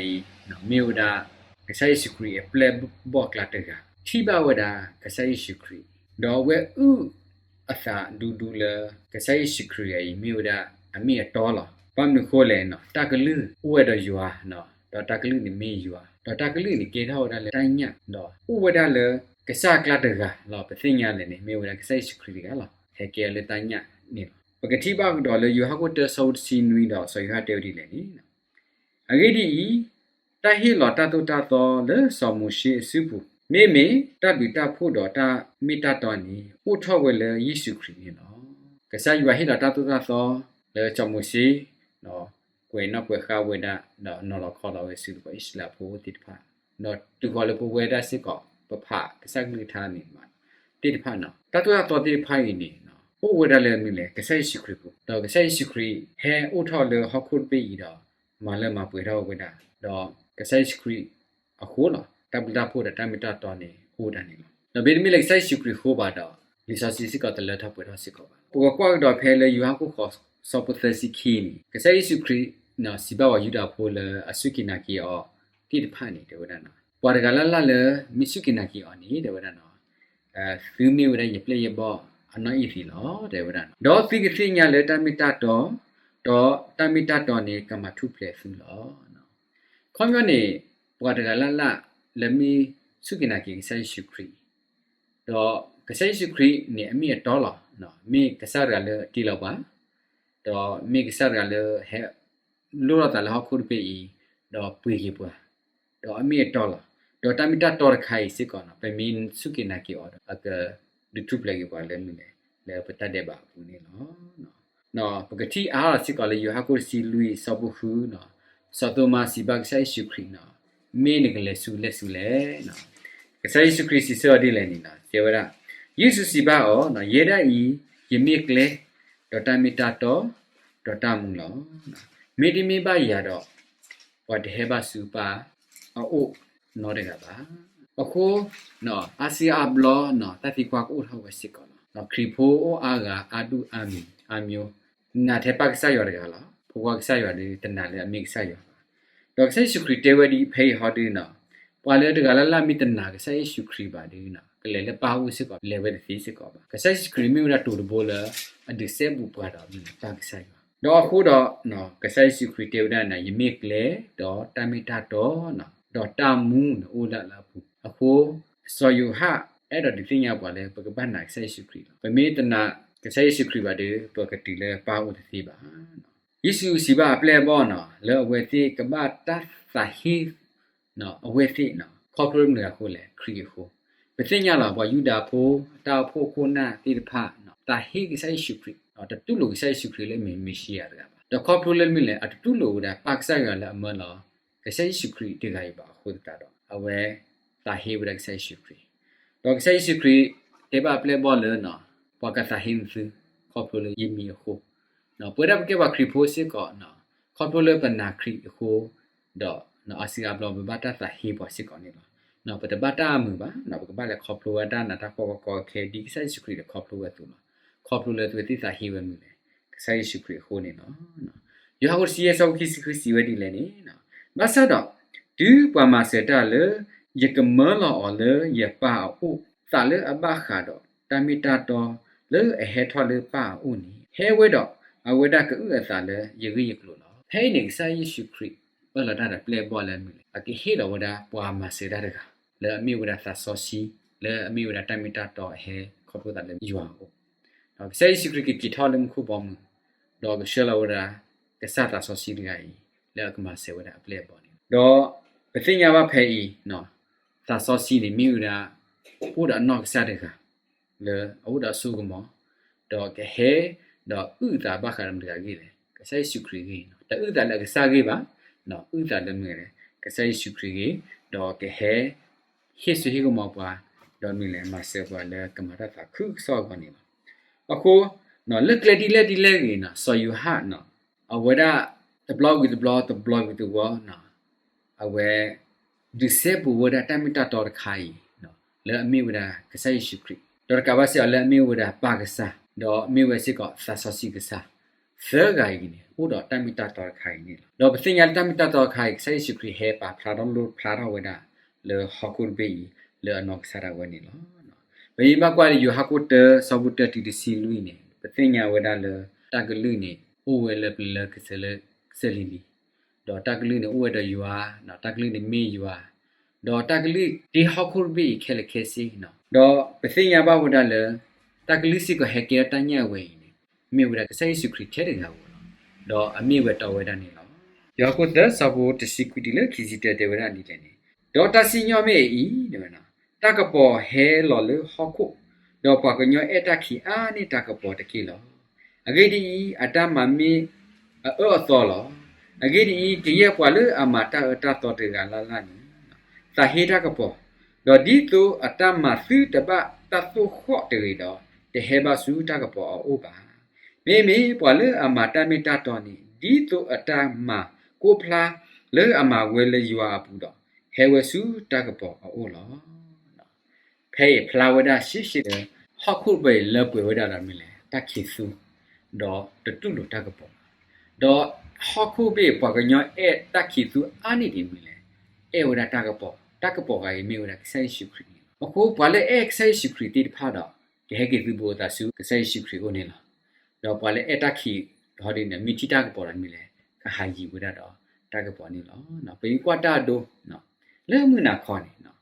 အံၤ မ့ၢ်ဝဲဒၣ် ကစၢ်ယ့ၣ်ၡူးခရံာ်အပျဲၢ်ဘီၣ်ကျါတဂၤ, ထံၣ်ဘၣ်ဝဲဒၣ်ကစၢ်ယ့ၣ်ၡူးခရံာ်, ဒီးအဝဲအုၣ်အသးဒူဒူလၢ ကစၢ်ယ့ၣ်ၡူးခရံာ်အံၤမ့ၢ်ဝဲဒၣ်အမ့ၢ်အတီလီၤ. ဘၣ်မနုၤဃိလဲၣ်န့ၣ် တၢ်ကလုၢ်အိၣ်ဝဲဒီးယွၤ, ဒီးတၢ်ကလုၢ်န့ၣ်မ့ၢ်ယွၤ, ဒီးတၢ်ကလုၢ်န့ၣ်ကဲထီၣ်ဝဲဒၣ်လၢတၢ်ညၣ်, ဒီးအိၣ်ဝဲဒၣ်လၢကစၢ်အကျါတဂၤလီၤ. ပသ့ၣ်ညါလဲၣ်န့ၣ် မ့ၢ်ဝဲဒၣ်ကစၢ်ယ့ၣ်ၡူးခရံာ်တဂၤလီၤ. ဟဲကဲလၢတၢ်ညၣ်န့ၣ်လီၤ. ပကထံၣ်ဘၣ်ကဒီးလၢယိၤဟၣ်ခိၣ်တၢ ဆၢဖိတဆံနွံဒီး စီၤယိၤဟၣ်တဲဝဲဒ်လဲၣ်န့ၣ်, အဂ့ၢ်ဒ်အံၤ, တၢ်ဟ့ၣ်လီၤတၢ်သိၣ်တၢ်သီလၢစီၤမိၤၡ့အစုပူၤ, မ့မ့ၢ်တၢ်ဘျုးတၢ်ဖှိၣ်ဒီးတၢ်မ့ၢ်တၢ်တီန့ၣ် အိၣ်ထီၣ်ဝဲလၢယ့ၣ်ၡူးခရံာ်န့ၣ်လီၤ. ကစၢ်ယွၤဟ့ၣ်လီၤတၢ်သိၣ်တၢ်သီလၢစီၤမိၤၡ့ ကွဲးနီၣ်ကွဲးဃါဝဲဒၣ် ဒီးနီၤလီၤခီလီၤဝဲဆူပှၤအံၣ်စရ့လးဖိသ့ၣ်တဖၣ်, ဒီးတုၤဃီၤလၢပဝဲဒၣ်စ့ၢ်ကီး ပဖးကစၢ်ကလုၢ်ကထါန့ၣ်မး သ့ၣ်တဖၣ်န့ၣ် တၢ်သိၣ်တၢ်သီသ့ၣ်တဖၣ်အံၤန့ၣ် အိၣ်ဝဲဒၣ်လၢမနုၤလဲၣ် ကစၢ်ယ့ၣ်ၡူးခရံာ်အပူၤ, ဒီးကစၢ်ယ့ၣ်ၡူးခရံာ်ဟဲအိၣ်ထီၣ်လၢဟီၣ်ခိၣ်တဘ့ၣ်အံၤဒီး မၤလၢမၤပှဲၤထီၣ်ဝဲဒၣ်, ဒီးကစၢ်ယ့ၣ်ၡူးခရံာ်အဃိလီၤ တၢ်ဘျုးတၢ်ဖှိၣ်ဒီးတၢ်မ့ၢ်တၢ်တီန့ၣ် အိၣ်ဝဲဒၣ်န့ၣ်လီၤ. ဒီးမ့တမ့ၢ်လၢကစၢ်ယ့ၣ်ၡူးခရံာ်အဃိဘၣ်ဒီး လံာ်စီဆှံစ့ၢ်ကီးတလၢထီၣ်ပှဲၤထီၣ်စ့ၢ်ကီးဘၣ်. ပကကွၢ်ကဒီးဖဲလၢယိၤဟၣ်ခိၣ်ဃိး ဆၢဖိသၢဆံခံန့ၣ် ကစၢ်ယ့ၣ်ၡူးခရံာ် စံးဘၣ်ပှၤယူဒၤဖိလၢအစူၢ်က့ၤနာ်က့ၤအီၤသ့ၣ်တဖၣ်န့ၣ် တဲဝဲဒၣ်, ပှၤတဂၤလၢ်လၢ်လၢမ့ၢ်စူၢ်က့ၤနာ်က့ၤအီၤန့ၣ် တဲဝဲဒၣ်, သုမ့ၢ်ဝဲဒၣ်ယပျဲၢ်ယဘီၣ်အနီၢ်အံၣ်သံးလီၤ တဲဝဲဒၣ်, ဒီးသုကသ့ၣ်ညါလၢတၢ်မ့ၢ်တၢ်တီ, ဒီးတၢ်မ့ၢ်တၢ်တီန့ၣ် ကမၤထူၣ်ဖျဲးသုလီၤ. ခီပညီန့ၣ် ပှၤတဂၤလၢ်လၢ်လၢမ့ၢ်စူၢ်က့ၤနာ်က့ၤကစၢ်ယ့ၣ်ၡူးခရံာ်, ဒီးကစၢ်ယ့ၣ်ၡူးခရံာ်န့ၣ် အမ့ၢ်အတီလီၤ. မ့ၢ်ကစၢ်တဂၤလၢတ့လီၤပှၤ, ဒီးမ့ၢ်ကစၢ်တဂၤလၢဟဲလိၣ်ထီၣ်သးလၢဟီၣ်ခိၣ်တဘ့ၣ်အံၤ, ဒီးပှ့ၤက့ၤပှၤ, ဒီးအမ့ၢ်အတီလီၤ. ဒီးတၢ်မ့ၢ်တၢ်တီတခါအံၤစ့ၢ်ကီးန့ၣ် ပမ့ၢ်စူၢ်က့ၤနာ်က့ၤအီၤဒီး အကဒုးထူၣ်ဖျဲးက့ၤပှၤလၢမနုၤလဲၣ် လၢပတၢ်ဒဲးဘးအပူၤန့ၣ်လီၤ. ပကထံၣ်အါထီၣ်စ့ၢ်ကီးလၢယိၤဟၣ်ခိၣ်တဆံလွံၢ်အဆၢဖိဃုန့ၣ်, စီၤသိၤမါစံးဘၣ်ကစၢ်ယ့ၣ်ၡူးခရံာ်န့ၣ်, မ့ၢ်နကလဲၤဆူလဲၣ်ဆူလဲၣ်န့ၣ်, ကစၢ်ယ့ၣ်ၡူးခရံာ်စံးဆၢအီၤဒ်လဲၣ်န့ၣ် တဲဝဲဒၣ်, ယ့ၣ်ၡူးစံးဘၣ်အီၤ, ယဲဒၣ်အံၤ ယမ့ၢ်ကျဲ, ဒီးတၢ်မ့ၢ်တၢ်တီ, ဒီးတၢ်မူလီၤ. မ့တမ့ၢ်ဘၣ်ယၤဒီး ပှၤတဟဲဘၣ်ဆူပၢ်အအိၣ်နီတဂၤဘၣ်. အဃိ အါစုအါဘျီ တၢ်သံကွၢ်ကအိၣ်ထီၣ်ဝဲစ့ၢ်ကီးလီၤ. ခရံာ်ဖိအိၣ်အါဂၤအါဒူၣ်အါမံၤအါမျိုး, နာ်ထဲပၢ်ကစၢ်ယွၤတဂၤလီၤ. ဖိခွါကစၢ်ယွၤဒီးတနာ်လၢအမ့ၢ်ကစၢ်ယွၤဘၣ်. ဒီးကစၢ်ယ့ၣ်ၡူးခရံာ်တဲဝဲဒ်ဖဲအံၤဟီဒုန့ၣ်, ပှၤလၢတဂၤလၢ်လၢ်မ့ၢ်တနာ်ကစၢ်ယ့ၣ်ၡူးခရံာ်ဘၣ်ဒုန့ၣ်, ကလဲၤလၢပၢ်အအိၣ်စ့ၢ်ကီး လဲၤဝဲတသ့စ့ၢ်ကီးဘၣ်. ကစၢ်ယ့ၣ်ၡူးခရံာ်မ့ၢ်ဝဲဒၣ်တိၤတဘိလၢ အဒုးစဲဘူးပှၤဒီးမ့ၢ်ပၢ်ကစၢ်ယွၤ. ဒီးအဃိဒီး ကစၢ်ယ့ၣ်ၡူးခရံာ်တဲဝဲဒၣ်န့ၣ် ယမ့ၢ်ကျဲ, ဒီးတၢ်မ့ၢ်တၢ်တီ, ဒီးတၢ်မူန့ၣ်အိၣ်ဒၣ်လၢအပူၤ. အဃိ စီၤယိၤဟၣ်အဲၣ်ဒိးဒုးသ့ၣ်ညါပှၤလၢပကဘၣ်နာ်ကစၢ်ယ့ၣ်ၡူးခရံာ်လီၤ. ပမ့ၢ်တနာ်ကစၢ်ယ့ၣ်ၡူးခရံာ်ဘၣ်ဒီး ပကတုၤလၢပၢ်အအိၣ်တသ့ဘၣ်. ယ့ၣ်ၡူးစံးဘၣ်အပျဲၢ်အဘီၣ်န့ၣ် လၢအဝဲသ့ၣ်ကဘၣ်တၢ်သးဟ့ အဝဲသ့ၣ်န့ၣ် ခီဖျိမနုၤအဃိလဲၣ်, ခရံာ်အဃိ. ပသ့ၣ်ညါလီၤ ပှၤယူဒၤဖိ တၢ်အိၣ်ဖှိၣ်ခိၣ်နၢ်သ့ၣ်တဖၣ်န့ၣ် သးဟ့ကစၢ်ယ့ၣ်ၡူးခရံာ်, တတူၢ်လိာ်ကစၢ်ယ့ၣ်ၡူးခရံာ်လၢမ့ၢ်မ့ၣ်ၡံအၤတဂၤဘၣ်. ဒီးခီဖျိလၢမနုၤလဲၣ်, အတတူၢ်လိာ်ဝဲဒၣ်ပၢ်ကစၢ်ယွၤလၢအမၢလီၤ ကစၢ်ယ့ၣ်ၡူးခရံာ်တဂၤအံၤဘၣ်အဃိသတးဒီး အဝဲသးဟ့ဝဲဒၣ်ကစၢ်ယ့ၣ်ၡူးခရံာ်. ဒီးကစၢ်ယ့ၣ်ၡူးခရံာ်တဲဘၣ်အပျဲၢ်အဘီၣ်လၢ ပှၤကသးဟ့နသု ခီဖျိလၢယမံၤအဃိ, ပဝဲဒၣ်ပကဲပှၤခရံာ်ဖိစ့ၢ်ကီး ခီဖျိလၢပနာ်ခရံာ်အဃိ ဒီးအါစုအါဘျီပဘၣ်တၢ်သးဟ့ပှၤစ့ၢ်ကီးန့ၣ်လီၤ. ပတဘၣ်တၢ်အမုာ်ဘၣ်, ပကဘၣ်လဲၤခီဖျိဝဲတၢ်နးတၢ်ဖှီၣ်ကီကီခဲခဲ ဒ်ကစၢ်ယ့ၣ်ၡူးခရံာ်ဒီးခီဖျိဝဲအသိးလီၤ. ခီဖျိလၢသုဝဲသ့ၣ်သးဟ့ဝဲမနုၤလဲၣ်, ကစၢ်ယ့ၣ်ၡူးခရံာ်အဃိန့ၣ်လီၤ. ယိၤဟၣ်ခိၣ်တဆံယဲၢ် ဆၢဖိခံဆံဃုစံးဝဲဒ်လဲၣ်န့ၣ်, ဘၣ်ဆၣ်ဒီး တုၤပှၤမၤစၢၤတၢ်လၢ ယကမၢလီၤအီၤလၢယပၢ်အအိၣ် သးလၢအဘၣ်ဃးဒီးတၢ်မ့ၢ်တၢ်တီလၢအဟဲထီၣ်လၢပၢ်အအိၣ်န့ၣ် ဟဲဝဲဒီး အဝဲဒၣ်ကအုၣ်အသးလၢယဂ့ၢ်ယကျိၤလီၤ. ဖဲအံၤန့ၣ် ကစၢ်ယ့ၣ်ၡူးခရံာ်အၢၣ်လီၤတၢ်ဒီးပျဲၢ်အဘီၣ်လၢမနုၤလဲၣ်, အကဟ့ၣ်လီၤဝဲဒၣ်ပှၤမၤစၢၤတၢ်တဂၤ လၢအမ့ၢ်ဝဲဒၣ်သးစီဆှံ လၢအမ့ၢ်ဝဲဒၣ်တၢ်မ့ၢ်တၢ်တီအဟဲခီဖျိသးလၢယွၤအအိၣ်. ဒီးကစၢ်ယ့ၣ်ၡူးခရံာ်ကက့ၤထီၣ်လၢမူခိၣ်ဘီမုၢ် ဒီးကဆှၢလီၤဝဲဒၣ် ကစၢ်သးစီဆှံတဂၤအံၤ လၢအကမၤစၢၤဝဲဒၣ်အပျဲၢ်အဘီၣ်န့ၣ်လီၤ. ဒီးပသ့ၣ်ညါဘၣ်ဖဲအံၤ သးစီဆှံန့ၣ်မ့ၢ်ဝဲဒၣ် အိၣ်ဒီးအနီၢ်ကစၢ်တဂၤ လၢအအိၣ်ဒီးအစိကမီၤ ဒီးကဟဲ ဒီးအုၣ်သးဘၣ်ဃးဒီးမတၤတဂၤအဂ့ၢ်လဲၣ်, ကစၢ်ယ့ၣ်ၡူးခရံာ်အဂ့ၢ်, တအုၣ်သးလၢအကစၢ်ဂ့ၢ်ဘၣ်, အုၣ်သးလၢမနုၤလဲၣ်, ကစၢ်ယ့ၣ်ၡူးခရံာ်အဂ့ၢ်, ဒီးကဟဲ ဟ့ၣ်စိဟ့ၣ်ကမီၤပှၤ, ဒီးမနုၤလဲၣ်, မၤစၢၤပှၤလၢကမၤတၢ်သးခုကစီၣ်အဂီၢ်န့ၣ်လီၤ. အဃိ လၢကျဲဒ်လဲၣ်ဒ်လဲၣ်ဂ့ၤန့ၣ် စီၤယိၤဟၣ်န့ၣ် အဝဲဒၣ် တဘျီဝံၤတဘျီ တဘျီဝံၤတဘျီန့ၣ် အဝဲ ဒုးစဲဘူးဝဲဒၣ်တၢ်မ့ၢ်တၢ်တီတခါအံၤ လၢအမ့ၢ်ဝဲဒၣ်ကစၢ်ယ့ၣ်ၡူးခရံာ်, ဒီးတကးဘၣ်စ့ၢ်ကီးလၢအမ့ၢ်ဝဲဒၣ်ပၢ်ကစၢ်, ဒီးမ့ၢ်ဝဲစ့ၢ်ကီးသးစီဆှံကစၢ်, သၢဂၤအံၤန့ၣ် အိၣ်ဒီးတၢ်မ့ၢ်တၢ်တီတခါအံၤန့ၣ်လီၤ. ဒီးပသ့ၣ်ညါလၢတၢ်မ့ၢ်တၢ်တီတခါအံၤ ကစၢ်ယ့ၣ်ၡူးခရံာ်ဟဲပာ်ဖျါထီၣ်လိၣ်ဖျါထီၣ်ဝဲဒၣ် လၢဟီၣ်ခိၣ်တဘ့ၣ်အံၤ လၢအနီၢ်ကစၢ်ဒၣ်ဝဲန့ၣ်လီၤ. ပမ့ၢ်ဘၣ်ကွၢ်လၢယိၤဟၣ်ခိၣ်တၢ ဆၢဖိတၢတုၤတဆံလွံၢ်န့ၣ် ပသ့ၣ်ညါဝဲဒၣ်လၢ တၢ်ကလုၢ်န့ၣ် အိၣ်ဝဲလၢပျၢၤလၢကစၢၢ်လၢကစၢၢ်လံၤလံၤ, ဒီးတၢ်ကလုၢ်န့ၣ်အိၣ်ဝဲဒီးယွၤ, တၢ်ကလုၢ်န့ၣ်မ့ၢ်ယွၤ, ဒီးတၢ်ကလုၢ်တ့ဟီၣ်ခိၣ်တဘ့ၣ်အံၤခဲလၢာ်ခဲဆ့န့ၣ်လီၤ. ဒီးပသ့ၣ်ညါဘၣ်ဝဲဒၣ်လၢ တၢ်ကလုၢ်စ့ၢ်ကီးဟဲကဲထီၣ်တၢ်ညၣ်အဝဲအံၤန့ၣ် မ့ၢ်ဝဲဒၣ်ကစၢ်ယ့ၣ်ၡူးခရံာ်ထဲတဂၤဧိၤလီၤ. ဒီးအမ့ၢ်ဝဲတီဝဲဒၣ်န့ၣ်လီၤ. ယိၤဟၣ်ခိၣ်သၢ ဆၢဖိတဆံခွံတုၤလၢခံဆံတၢ တဲဝဲဒၣ်ဒ်လဲၣ်န့ၣ်, ဒီးတၢ်စံၣ်ညီၣ်မ့ၢ်အံၤ, တၢ်ကပီၤဟဲလီၤလၢဟီၣ်ခိၣ်, ဒီးပှၤကညီအဲၣ်တၢ်ခံးအါန့ၢ်တၢ်ကပီၤတက့ၢ်လီၤ. အဂ့ၢ်ဒ်အံၤ, အတၢ်မၤမ့ၢ်အအၢအသီလီၤ. အဂ့ၢ်ဒ်အံၤ, ကယဲၢ်ပှၤလၢအမၤတၢ်အၢတၢ်သီတဂၤလၢ်လၢ်န့ၣ် သးဟ့တၢ်ကပီၤ, ဒီးဒ်သိးအတၢ်မၤသုတဘၣ်တၢ်သိၣ်ဃီၣ်တဂ့ၤဒီး, တဟဲဘၣ်ဆူတၢ်ကပီၤအအိၣ်ဘၣ်. မ့မ့ၢ်ပှၤလၢအမၤတၢ်မ့ၢ်တၢ်တီန့ၣ်, ဒ်သိးအတၢ်မၤကိးဖျါလၢအမၤဝဲလၢယွၤအပူၤဒီး, ဟဲဝဲဆူတၢ်ကပီၤအအိၣ်လီၤ. ဖဲအံၤဖျါဝဲဒၣ်ရှဲရှဲလၢ ဟီၣ်ခိၣ်ဘ့ၣ်လၢပှဲၤဝဲဒၣ်ဒီးမနုၤလဲၣ်, တၢ်ခံးသူ, ဒီးတတူၢ်လိာ်တၢ်ကပီၤ, ဒီးဟီၣ်ခိၣ်ဘ့ၣ်ပှၤကညီအဲၣ်တၢ်ခံးသူအါန့ၢ်ဒံးမနုၤလဲၣ်, အဲၣ်ဝဲဒၣ်တၢ်ကပီၤ, တၢ်ကပီၤဂၤအံၤမ့ၢ်ဝဲဒၣ်ကစၢ်ယ့ၣ်ၡူးခရံာ်န့ၣ်လီၤ. အဃိပှၤလၢအဲၣ်ကစၢ်ယ့ၣ်ၡူးခရံာ်သ့ၣ်တဖၣ်ဒီး, ကဟဲက့ၤသုးဘူးအသးဆူကစၢ်ယ့ၣ်ၡူးခရံာ်အအိၣ်န့ၣ်လီၤ. ဒီးပှၤလၢအဲၣ်တၢ်ခံးဟီဒ်န့ၣ် မ့ၢ်ထံၣ်တၢ်ကပီၤဒီးမနုၤလဲၣ်, ကဟးယံၤဝဲဒၣ်ဒီးတၢ်ကပီၤန့ၣ်လီၤ. ပမ့ၢ်ကွၢ်တၢ်အဒိ လၢမုၢ်နၤခီန့ၣ်,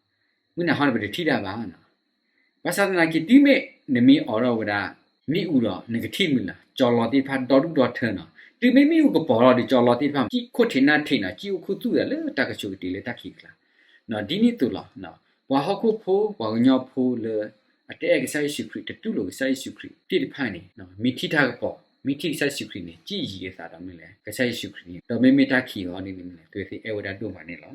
မုၢ်နၤခီန့ၣ် ပတထံၣ်တၢ်ဘၣ် ဘၣ်ဆၣ်သနာ်က့ တုၤမ့ၢ်နမ့ၢ်အိးထီၣ်ဝဲဒၣ် မ့ၣ်အူဒီး နကထံၣ်မုၢ်လၢ် ကၠီလီၤသ့ၣ်တဖၣ်ဒီဒူၣ်ဒီထၢနီၤ. တုၤမ့ၢ်မ့ၣ်အူကပီၤထီၣ်ဒီး ကၠီလီၤသ့ၣ်တဖၣ် ကံၣ်ခိၣ်ထံးနၢ်ထံးနီၤ, ကံၣ်အိၣ်ခူသူၣ်သးလၢတၢ်ကဆိးကတ့ၤလၢတၢ်ခံးအကျါ. ဒ်န့ၣ်အသိးလီၤ. ပှၤဟီၣ်ခိၣ်ဖိ ပှၤကညီဖိလၢ အတအဲၣ်ကစၢ်ယ့ၣ်ၡူးခရံာ် တတူၢ်လိာ်ကစၢ်ယ့ၣ်ၡူးခရံာ်သ့ၣ်တဖၣ်န့ၣ် မ့ၢ်ထံၣ်တၢ်ကပီၤ မ့ၢ်ထံၣ်ကစၢ်ယ့ၣ်ၡူးခရံာ်န့ၣ် ကံၣ်ယံၤအသးဒီးမနုၤလဲၣ် ကစၢ်ယ့ၣ်ၡူးခရံာ်န့ၣ် ဒီးမ့မ့ၢ်တၢ်ခံးအီၤဒ်န့ၣ်မနုၤလဲၣ် အဝဲသ့ၣ်အဲၣ်ဝဲဒၣ်ဒိၣ်မးန့ၣ်လီၤ.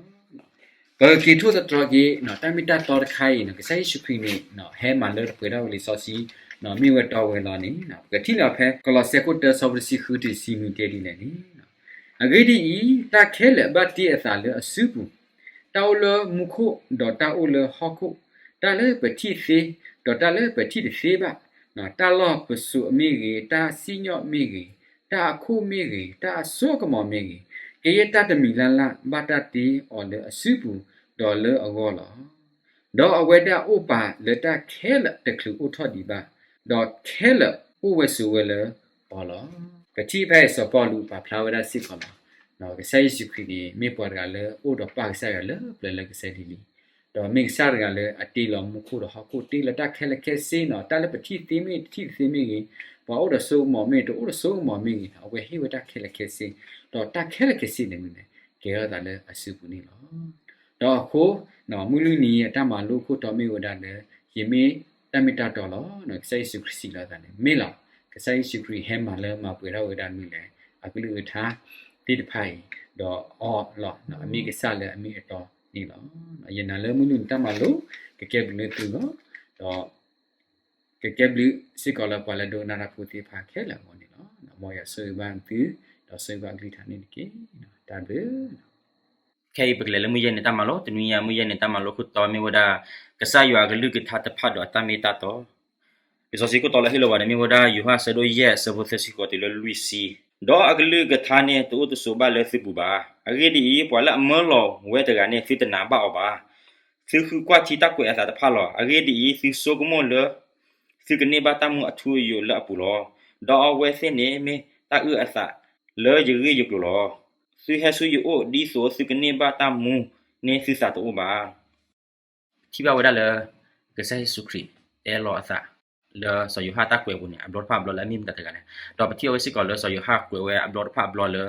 ပကက့ၤထိၣ်သတြီၤက့ၤ တၢ်မ့ၢ်တၢ်တီတခါအံၤ ကစၢ်ယ့ၣ်ၡူးခရံာ်န့ၣ် ဟဲမၤလၢပှဲၤထီၣ်ဝဲလံာ်စီဆှံ မ့ၢ်ဝဲတီဝဲလီၤန့ၣ် ပကထံၣ်လီၤဖဲ ကလီးစဲခိၣ်တၢ ဆၢဖိတဆံဃုတုၤတဆံနွံတဲဒ်လဲၣ်န့ၣ် အဂ့ၢ်ဒ်အံၤ, တၢ်ခဲလၢာ်ဘၣ်တ့အသးလၢအစုပူၤ, တၢ်အိၣ်လၢမူခိၣ်ဒီးတၢ်အိၣ်လၢဟီၣ်ခိၣ်, တၢ်လၢပထံၣ်သ့, ဒီးတၢ်လၢပထံၣ်တသ့ဘၣ်, တၢ်လီၢ်ပစိာ်မ့ၢ်ဂ့ၤ, တၢ်စံၣ်ညီၣ်မ့ၢ်ဂ့ၤ, တၢ်အခိၣ်မ့ၢ်ဂ့ၤ, တၢ်အစိအကမီၤမ့ၢ်ဂ့ၤ, ကယဲၢ်တၢ်တမံၤလၢ်လၢ် ဘၣ်တၢ်တ့အီၤလၢအစုပူၤဒီးလၢအဂီၢ်လီၤ. ဒီးအဝဲဒၣ်အိၣ်ပာ်လၢတၢ်ခဲလၢာ်တချုးအိၣ်ထီၣ်ဒံးဘၣ်, ဒီးခဲလၢာ်အိၣ်ဝဲဆိးဝဲလၢအီၤလီၤ. ပထံၣ်ဖဲအံၤစီၤပီလူးပာ်ဖျါဝဲဒၣ်စ့ၢ်ကီးလီၤ. ကစၢ်ယ့ၣ်ၡူးခရံာ်န့ၣ် မ့ၢ်ပှၤတဂၤလၢအိၣ်ဒီးပၢ်ကစၢ်ယွၤလၢပျၢၤလၢကစၢ်လံၤလံၤ, ဒီးမ့ၢ်ကစၢ်တဂၤလၢအတ့လီၤမူခိၣ်ဒီးဟီၣ်ခိၣ် တ့လီၤတၢ်ခဲလၢာ်ခဲဆ့နီၤ, တၢ်လၢပထံၣ်သ့မ့ၢ်တထံၣ်တသ့မ့ၢ်ဂ့ၤ, ပှၤအိၣ်ဒီးစိကမီၤမ့ၢ်တအိၣ်ဒီးစိကမီၤမ့ၢ်ဂ့ၤနီၤ, အဝဲဟ့ၣ်ဝဲတၢ်ခဲလၢာ်ခဲဆ့, ဒီးတၢ်ခဲလၢာ်ခဲဆ့န့ၣ်မ့ၢ်န့ၣ် ကဲထီၣ်သးလၢအစုပူၤန့ၣ်လီၤ. ဒီးအဃိ မုၢ်လွံၢ်နံၤအတၢ်မၤလိအခိၣ်တီမ့ၢ်ဝဲဒၣ်လၢ ယမ့ၢ်တၢ်မ့ၢ်တၢ်တီလီၤ. ကစၢ်ယ့ၣ်ၡူးခရံာ်စံးလီၤအသးန့ၣ် မ့ၢ်လီၤ. ကစၢ်ယ့ၣ်ၡူးခရံာ်ဟဲမၤလၢမၤပှဲၤထီၣ်ဝဲဒၣ်မနုၤလဲၣ် အကလုၢ်ကထါသ့ၣ်တဖၣ်အံၤ, ဒီးအီၤလီၤ အမ့ၢ်ကစၢ်လၢအမ့ၢ်အတီန့ၣ်လီၤ. ယနာ်လၢမုၢ်လွံၢ်နံၤတၢ်မၤလိ ကကဲဘျုးသုလီၤ. ဒီး ကကဲဘျုးစ့ၢ်ကီးလၢပှၤလၢဒိကနၣ်တၢ်ဖိသ့ၣ်တဖၣ်ခဲလၢာ်အဂီၢ်န့ၣ်လီၤ. မ်ယွၤဆိၣ်ဂ့ၤဘၣ်သု ဒီးဆိၣ်ဂ့ၤဘၣ်အကလုၢ်ကထါန့ၣ်တက့ၢ်. တၢ်ဘျုး ခဲအံၤပကလဲၤလၢမုၢ်ယဲၢ်နံၤတၢ်မၤလိ, တနွံညါမုၢ်ယဲၢ်နံၤတၢ်မၤလိခိၣ်တီမ့ၢ်ဝဲဒၣ် ကစၢ်ယွၤအကလုၢ်ကထါတဖၣ်ဒီးအတၢ်မ့ၢ်တၢ်တီ. လံာ်စီဆှံခိၣ်တီလၢဟ့ၣ်လီၤဝဲန့ၣ် မ့ၢ်ဝဲဒၣ်ယိၤဟၣ်အဆၢဒိၣ်ယဲၢ်အဆၢဖိသၢဆံဃိးတုၤလၢလွံၢ်ဆံ, ဒီးအကလုၢ်ကထါန့ၣ်တအိၣ်တဆိးဘၣ်လၢသုပူၤဘၣ်. အဂ့ၢ်ဒ်အံၤ, ပှၤလၢအမၢလီၤဝဲတဂၤန့ၣ် သုတနာ်ဘၣ်အီၤဘၣ်. သုဃုကွၢ်ထံတၢ်ကွဲးအသးတဖၣ်လီၤ. အဂ့ၢ်ဒ်အံၤ, သုဆိကမိၣ်လၢ သုကန့ၢ်ဘၣ်တၢ်မူအထူအယိာ်လၢအပူၤလီၤ. ဒီးအဝဲသ့ၣ်န့ၣ်မ့ၢ်တၢ်အုၣ်အသးလၢယဂ့ၢ်ယကျိၤလီၤ. သုဟဲဆူယအိၣ်ဒ်သိးသုကန့ၢ်ဘၣ်တၢ်မူန့ၣ်သုသးတအိၣ်ဘၣ်. ထံၣ်ဘၣ်ဝဲဒၣ်လၢ ကစၢ်ယ့ၣ်ၡူးခရံာ်တဲလီၤအသး လၢစီၤယိၤဟၣ်တၢ်ကွဲးအပူၤန့ၣ် အဘျီတဖၣ်အဘျီလၢအမ့ၢ်မတၤတဂၤလဲၣ်. ဒီးပထံၣ်အဝဲစ့ၢ်ကီးလၢစီၤယိၤဟၣ်ကွဲးဝဲအဘျီတဖၣ်အဘျီလၢ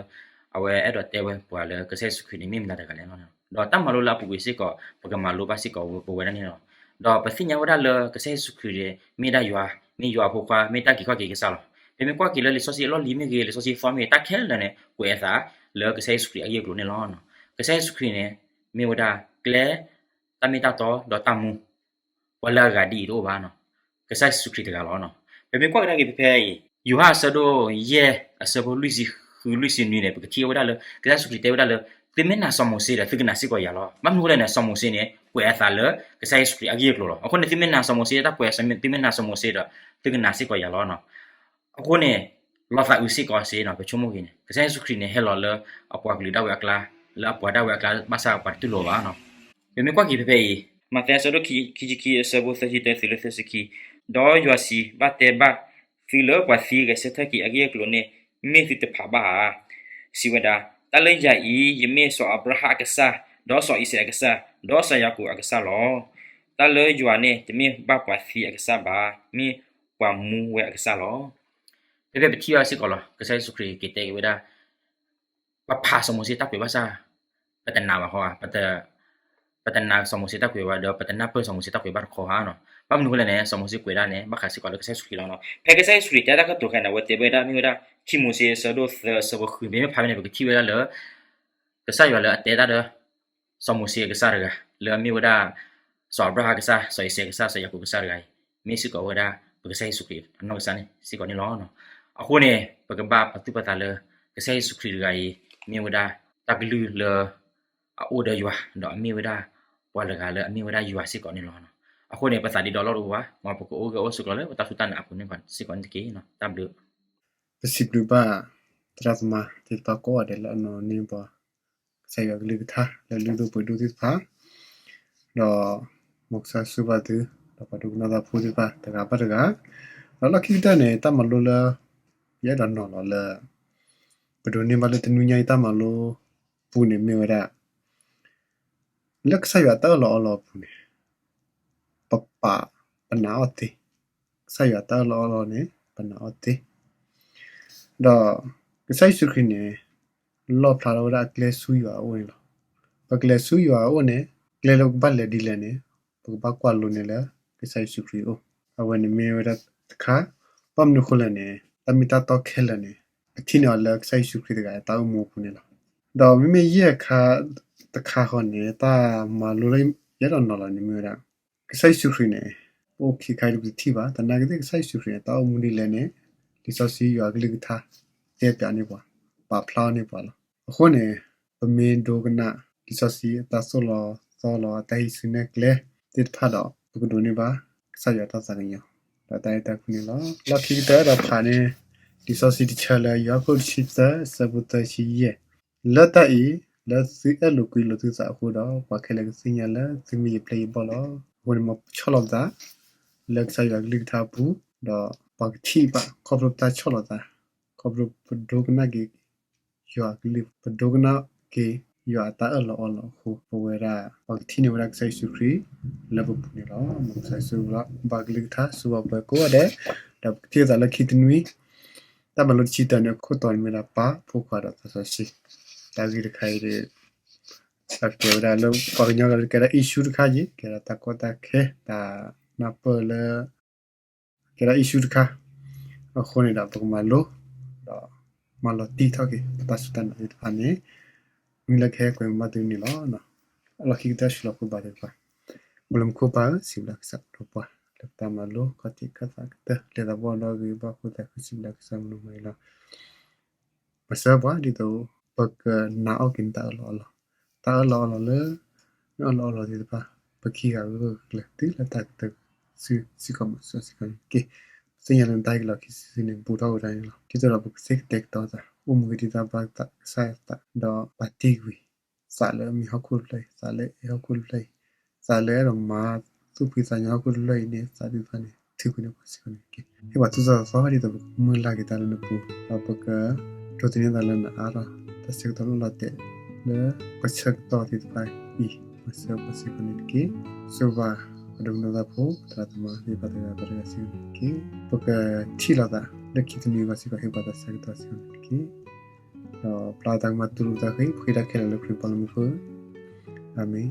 အဝဲအဲၣ်ဒိးတဲဝဲပှၤလၢကစၢ်ယ့ၣ်ၡူးခရံာ်န့ၣ်မ့ၢ်မတၤတဂၤလဲၣ်လီၤ. ဒီးတၢ်မၤလိလၢအပူၤကွံာ်စ့ၢ်ကီး ပကမၤလိဘၣ်စ့ၢ်ကီးပဝဲဒၣ်န့ၣ်လီၤ. ဒီးပသ့ၣ်ညါဝဲဒၣ်လၢကစၢ်ယ့ၣ်ၡူးခရံာ်န့ၣ် မ့ၢ်ဒၣ်ယွၤ, မ့ၢ်ယွၤအဖိခွါ, မ့ၢ်တၢ်က့ၤခီၣ်က့ၤကစၢ်လီၤ. ပမ့ၢ်ကွၢ်က့ၤလၢလံာ်စီဆှံအလီၢ်လံၤမ့ၢ်ဂ့ၤ, လံာ်စီဆှံသီမ့ၢ်ဂ့ၤ, တၢ်ခဲလၢာ်န့ၣ် ကွဲးအသးလၢကစၢ်ယ့ၣ်ၡူးခရံာ်အဂ့ၢ်အကျိၤန့ၣ်လီၤ. ကစၢ်ယ့ၣ်ၡူးခရံာ်န့ၣ် မ့ၢ်ဝဲဒၣ်ကျဲ, တၢ်မ့ၢ်တၢ်တီ ဒီးတၢ်မူ, ပှၤလၢအဂၤဒ်အံၤတအိၣ်ဘၣ်, ကစၢ်ယ့ၣ်ၡူးခရံာ်တဂၤလီၤ. ပမ့ၢ်ကွၢ်ကဒါက့ၤဖဲဖဲအံၤ ယိၤဟၣ်အဆၢဒိၣ်ယဲၢ်အဆၢဖိလွံၢ်ဆံဃုလွံၢ်ဆံနွံန့ၣ် ပကထံၣ်ဝဲဒၣ်လၢ ကစၢ်ယ့ၣ်ၡူးခရံာ်တဲဝဲဒၣ်လၢ သုမ့ၢ်နာ်စီၤမိၤၡ့ဒီး သုကနာ်စ့ၢ်ကီးယၤလီၤ. ဘၣ်မနုၤအဃိလဲၣ်န့ၣ် စီၤမိၤၡ့န့ၣ် ကွဲးအသးလၢကစၢ်ယ့ၣ်ၡူးခရံာ်အဂ့ၢ်အကျိၤလီၤ. အဃိန့ၣ် သုမ့ၢ်နာ်စီၤမိၤၡ့ တၢ်ကွဲး သုမ့ၢ်နာ်စီၤမိၤၡ့ဒီး သုကနာ်စ့ၢ်ကီးယၤလီၤ. အဃိန့ၣ် လီၤသးအုးစ့ၢ်ကီးစ့ၢ်နီၤ ပဆိကမိၣ်က့ၤန့ၣ် ကစၢ်ယ့ၣ်ၡူးခရံာ်န့ၣ် ဟဲလီၤလၢအပှၤကလုာ်ဒၣ်ဝဲအကျါ, လၢအပှၤဒၣ်ဝဲအကျါ ဘၣ်ဆၣ်ပှၤတတူၢ်လိာ်ဘၣ်နီၤ. ပမ့ၢ်ကွၢ်က့ၤဖဲဖဲအံၤ မးသဲအဆၢဒိၣ်ခံဆံခံအဆၢဖိသၢဆံတၢတုၤလၢသၢဆံခံ, ဒီးယွၤစံးဘၣ်တဲဘၣ်သုလၢပှၤသံဂဲၤဆၢထၢၣ်က့ၤအဂ့ၢ်အကျိၤန့ၣ် မ့ၢ်သုတဖးဘၣ်ဧါ. စံးဝဲဒၣ်, တၢ်လၢယၤအံၤ ယမ့ၢ်စီၤအၤဘြၤဟၣ်အကစၢ်, ဒီးစီၤအံၤစဲးအကစၢ်, ဒီးစီၤယၤကိာ်အကစၢ်လီၤ. တၢ်လၢယွၤန့ၣ် တမ့ၢ်ဘၣ်ပှၤသံအကစၢ်ဘၣ်, မ့ၢ်ပှၤမူဝဲအကစၢ်လီၤ. ဖဲဖဲပထံၣ်ဘၣ်စ့ၢ်ကီးလီၤ ကစၢ်ယ့ၣ်ၡူးခရံာ်က့ၤတဲက့ၤဝဲဒၣ် ပဖးစီၤမိၤၡ့တၢ်ကွဲးဘၣ်ဆၣ် ပတနာ်ဘၣ်ဃီဧါ, ပတနာ်စီၤမိၤၡ့တၢ်ကွဲးဘၣ်ဒီး ပတနၢ်ပၢၢ်စီၤမိၤၡ့တၢ်ကွဲးဘၣ်တခီဧါနီၤ. ဘၣ်မနုၤအဃိလဲၣ်န့ၣ် စီၤမိၤၡ့ကွဲးဒၣ်န့ၣ် ဘၣ်ဃးစ့ၢ်ကီးလၢကစၢ်ယ့ၣ်ၡူးခရံာ်လီၤနီၤ. ဖဲကစၢ်ယ့ၣ်ၡူးခရံာ်တဲတၢ်ကတိၤခဲန့ၣ် အဝဲတဲဝဲဒၣ်မ့ၢ်ဝဲဒၣ် ခံမိၤၡ့အဆၢဒိၣ်သၢအဆၢဖိဃု, မ့မ့ၢ်ဖးဖဲန့ၣ် ပကထံၣ်ဝဲဒၣ်လၢ ကစၢ်ယွၤလၢအတဲတၢ်ဒီး စီၤမိၤၡ့အကစၢ်တဂၤ လၢအမ့ၢ်ဝဲဒၣ် စီၤအၤဘြၤဟၣ်ကစၢ်, စီၤအံၤစဲးကစၢ်, စီၤယၤကိာ်ကစၢ်တဂၤအံၤ မ့ၢ်စ့ၢ်ကီးဝဲဒၣ် ပကစၢ်ယ့ၣ်ၡူးခရံာ်အနီၢ်ကစၢ်န့ၣ်စ့ၢ်ကီးန့ၣ်လီၤ. အဃိန့ၣ် ပကဘၣ်ပာ်သူၣ်ပာ်သးလၢ ကစၢ်ယ့ၣ်ၡူးခရံာ်တဂၤအံၤ မ့ၢ်ဝဲဒၣ် တၢ်ကလုၢ်လၢ အအိၣ်ဒီးယွၤ, ဒီးအမ့ၢ်ဝဲဒၣ် ပှၤတဂၤလၢအမ့ၢ်ဝဲဒၣ်ယွၤစ့ၢ်ကီးန့ၣ်လီၤ. အဃိန့ၣ် ပသးဒ့ဒီလီၢ်တအိၣ်ဘၣ်, မ်ပကအိၣ်ဂဲၤအိၣ်ဆိးကျၢၤလၢပတၢ်စူၢ်တၢ်နာ်အပူၤန့ၣ်စ့ၢ်ကီးန့ၣ်တက့ၢ်. တၢ်ဘျုး ပစံးဘျုးဘၣ် သရၣ်သမါသ့ၣ်တဖၣ်ကိးဂၤဒဲးလၢအနီၢ်န့ၢ်ပှၤ ကစၢ်ယွၤကလုၢ်ကထါလၢအလုၢ်ဒိၣ်ပှ့ၤဒိၣ်သ့ၣ်တဖၣ်, ဒီးမ်ကစၢ်ဆိၣ်ဂ့ၤဘၣ်သု, ဒီးပှၤဒိကနၣ်တၢ်ဖိသ့ၣ်တဖၣ်တဂၤဘၣ်တဂၤ, ဒီးလီၢ်ခံကတၢၢ်န့ၣ် တၢ်မၤလိလၢ ယအဲၣ်ဒိးနီၤလီၤလၢ ပဒိးန့ၢ်ဘၣ်လၢတနွံညါအံၤတၢ်မၤလိပူၤန့ၣ်မ့ၢ်ဝဲဒၣ် လၢကစၢ်ယွၤတၢ်အၢၣ်လီၤအီလီၤအပူၤန့ၣ် ပပာ်ပနာ်အီၤသ့, ကစၢ်ယွၤတၢ်အၢၣ်လီၤအီလီၤန့ၣ် ပနာ်အီၤသ့, ဒီးကစၢ်ယ့ၣ်ၡူးခရံာ်န့ၣ် လီၣ်ဖျါထီၣ်ဝဲဒၣ်အကျဲဆူယွၤအအိၣ်န့ၣ်လီၤ. ပကလဲၤဆူယွၤအအိၣ်န့ၣ် ကျဲလၢပကဘၣ်လဲၤဒ်လဲၣ်န့ၣ် ပကဘၣ်ကွၢ်လိန့ၢ်လၢ ကစၢ်ယ့ၣ်ၡူးခရံာ်အအိၣ်, အဝဲန့ၣ်မ့ၢ်ဝဲဒၣ်တခါ, ဘၣ်မနုၤအဃိလဲၣ်န့ၣ် တၢ်မ့ၢ်တၢ်တီခဲလၢာ်န့ၣ် ပထံၣ်န့ၢ်အီၤလၢကစၢ်ယ့ၣ်ၡူးခရံာ်တဂၤအတၢ်အိၣ်မူအပူၤန့ၣ်လီၤ. ဒီးမ့မ့ၢ်ယဲၢ်ခါတခါဃီန့ၣ် တၢ်မၤလိလၢယအဲၣ်ဒိးနီၤလီၤန့ၣ်မ့ၢ်ဝဲဒၣ် ကစၢ်ယ့ၣ်ၡူးခရံာ်န့ၣ် ပအိၣ်ခံခါအံၤဒ်ပတထံၣ်ဘၣ်, သနာ်က့သ့ၣ်ကစၢ်ယ့ၣ်ၡူးခရံာ်န့ၣ် တၢ်အိၣ်မူဒ်လဲၣ်န့ၣ် လံာ်စီဆှံယွၤအကလုၢ်ကထါ တဲပၠးန့ၢ်ပှၤ, ပာ်ဖျါအီၤန့ၢ်ပှၤလီၤ. အဃိန့ၣ် ပမ့ၢ်ဒိကနၣ် လံာ်စီဆှံအတၢ်သိၣ်လီၤသီလီၤ အတၢ်ဟံးစုနဲၣ်ကျဲသ့ၣ်တဖၣ်ဒီး ပကဒိးန့ၢ်ဘၣ် ကစၢ်ယွၤတၢ်သးကညီၤ ဒီးတၢ်အဲၣ်တၢ်ကွံန့ၣ်လီၤ. လီၢ်ခံကတၢၢ်ဒီးဖးန့ၣ် လံာ်စီဆှံတဆၢလၢ ယိၤဟၣ်ခိၣ်တဆံသၢ အဆၢဖိသၢဆံယဲၢ်, လၢတၢ်အံၤ လၢသုအဲၣ်လိာ်ကွံလိာ်သုသးအဃိဒီး ပှၤခဲလၢာ်ကသ့ၣ်ညါလၢသုမ့ၢ်ယပျဲၢ်ယဘီၣ်လီၤ. အဃိန့ၣ် မ်ပဆီၣ်လီၤပသး လၢကစၢ်ယွၤကလုၢ်ကထါအပူၤ, ဒီးပှၤကထံၣ်ဘၣ် ခီဖျိပတၢ်ဆီၣ်လီၤသး, ခီဖျိပဒိကနၣ်က့ၤ ယွၤကလုၢ်, ပဒိကနၣ်က့ၤ ယွၤအတၢ်အၢၣ်လီၤအီလီၤအဃိ ပဝဲဒၣ် ပှၤကထံၣ်န့ၢ်ဝဲဒၣ်ကစၢ်ယ့ၣ်ၡူးခရံာ် လၢပပူၤန့ၣ်လီၤ. မ်ကစၢ်ယွၤဆိၣ်ဂ့ၤဘၣ်ကလုၢ်ကထါ ဆိၣ်ဂ့ၤပှၤကိးဂၤဒဲး, ဒီးပကထံၣ်လိာ်သးလၢခံတနွံ တၢ်မၤလိတဆံတၢန့ၣ် အခိၣ်တီန့ၣ်မ့ၢ်ဒၣ် ပၢ်, ဖိခွါ ဒီးသးစီဆှံ, တၢ်ဂ့ၢ်တခါအံၤဒီး ကဲဝဲဒၣ်လၢပှၤကညီကလုာ် ကဲဒၣ် issue တခါက့ၤ, ကဲဒၣ်တၢ်ကီတၢ်ခဲ တၢ်နၢ်ပၢၢ်လၢ ကဲဒၣ် issue တခါ, အဃိန့ၣ်ဒီး ပကမၤလိ ဒီးမၤလီၤတံၢ်ထီၣ်က့ၤ ပတၢ်စူၢ်တၢ်နာ်သ့ၣ်တဖၣ်န့ၣ် မ့ၢ်လၢကဟဲကွဲမုာ်ဘၣ်သုန့ၣ်လီၤ. အလီၢ်ခံကတၢၢ် စံးလီၤပှၤဘၣ်သ့ၣ်တဖၣ်, အိၣ်လၢမူခိၣ်ပၢ်ဧၢ, စံးဘျုးကစၢ်ဒီးပှၤ လၢပတၢ်မၤလိ ခီၣ်ထံးခီၣ်သးကတၢၢ် လဲၤသးဘီၣ်ဒီးဂ့ၤဘၣ်ဃိသးခု စံးဘျုးကစၢ်မနုၤမၤအံၤလီၤ. မၤစၢၤပှၤဒ်သိး ပကနာ်အီၣ်က့ၤနတၢ်အၢၣ်လီၤအီလီၤ, တၢ်အၢၣ်လီၤအီလီၤလၢ နအၢၣ်လီၤအီလီၤသ့ၣ်တဖၣ် ပခံဂၤဂၢၢ်ဂၢၢ်ကျၢၤကျၢၤ တုၤလၢတၢ်ကတၢၢ် စ့ၢ်ကီးမၤစၢၤစ့ၢ်ကီးန့ၣ်တက့ၢ်. ပသ့ၣ်ညါလၢနတၢ်ဟ့ၣ်လီၤခံစုတစုန့ၣ် ဘူးထီၣ်ဝဲဒၣ်န့ၣ်လီၤ. ဒ်သိးဒီးပကသ့ကတဲာ်ကတီၤသး အိၣ်မူက့ၤဒ်တၢ်ဘၣ်သးကစၢ်အသး ဒီးပာ်တ့ၢ်ကွံာ် သးလၢအမ့ၢ်ဟီၣ်ခိၣ်တဖျၢၣ်အံၤ, သးလၢအဟီၣ်ခိၣ်တဖျၢၣ်အံၤ, သးလၢအဲၣ်ဒိးမၤသူၣ်ဖှံသးညီဟီၣ်ခိၣ်တဖျၢၣ်အံၤန့ၣ် သးဒုးတဖၣ်န့ၣ် ထုးကွံာ်န့ၢ်ပှၤစ့ၢ်ကီးန့ၣ်တက့ၢ်. ဟ့ၣ်ပှၤသူၣ်စၢ်သီသီဒ်သိးပကမုၢ်လၢ်က့ၤတၢ်လၢနပူၤ, ဒီးပကဒိးသန့ၤသးလၢနအါထီၣ် တၢ်ဆၢကတီၢ်လီၢ်လီၤတဲာ် လၢပဆၢကတီၢ်သ့ၣ်တဖၣ်အံၤ မၤစၢၤပှၤစ့ၢ်ကီးန့ၣ်တက့ၢ်. ဆိၣ်ဂ့ၤပှၤဒိကနၣ်တၢ်ဖိ သရၣ်သမါသ့ၣ်တဖၣ်တဂၤဘၣ်တဂၤစ့ၢ်ကီးန့ၣ်တက့ၢ်. ပကထံၣ်လိာ်သး လၢခံတနွံဘၣ်စ့ၢ်ကီး ဟ့ၣ်ပှၤတၢ်ဆၢကတီၢ်စ့ၢ်ကီးန့ၣ်တက့ၢ်. ဒီးပျၢ်တၢ်ကမၣ်တူၢ်လိာ်တၢ်ဃ့ ပဃ့တၢ်ခဲလၢာ်လၢခရံာ်ပီလၢမူခိၣ်, အၤမ့ၣ်.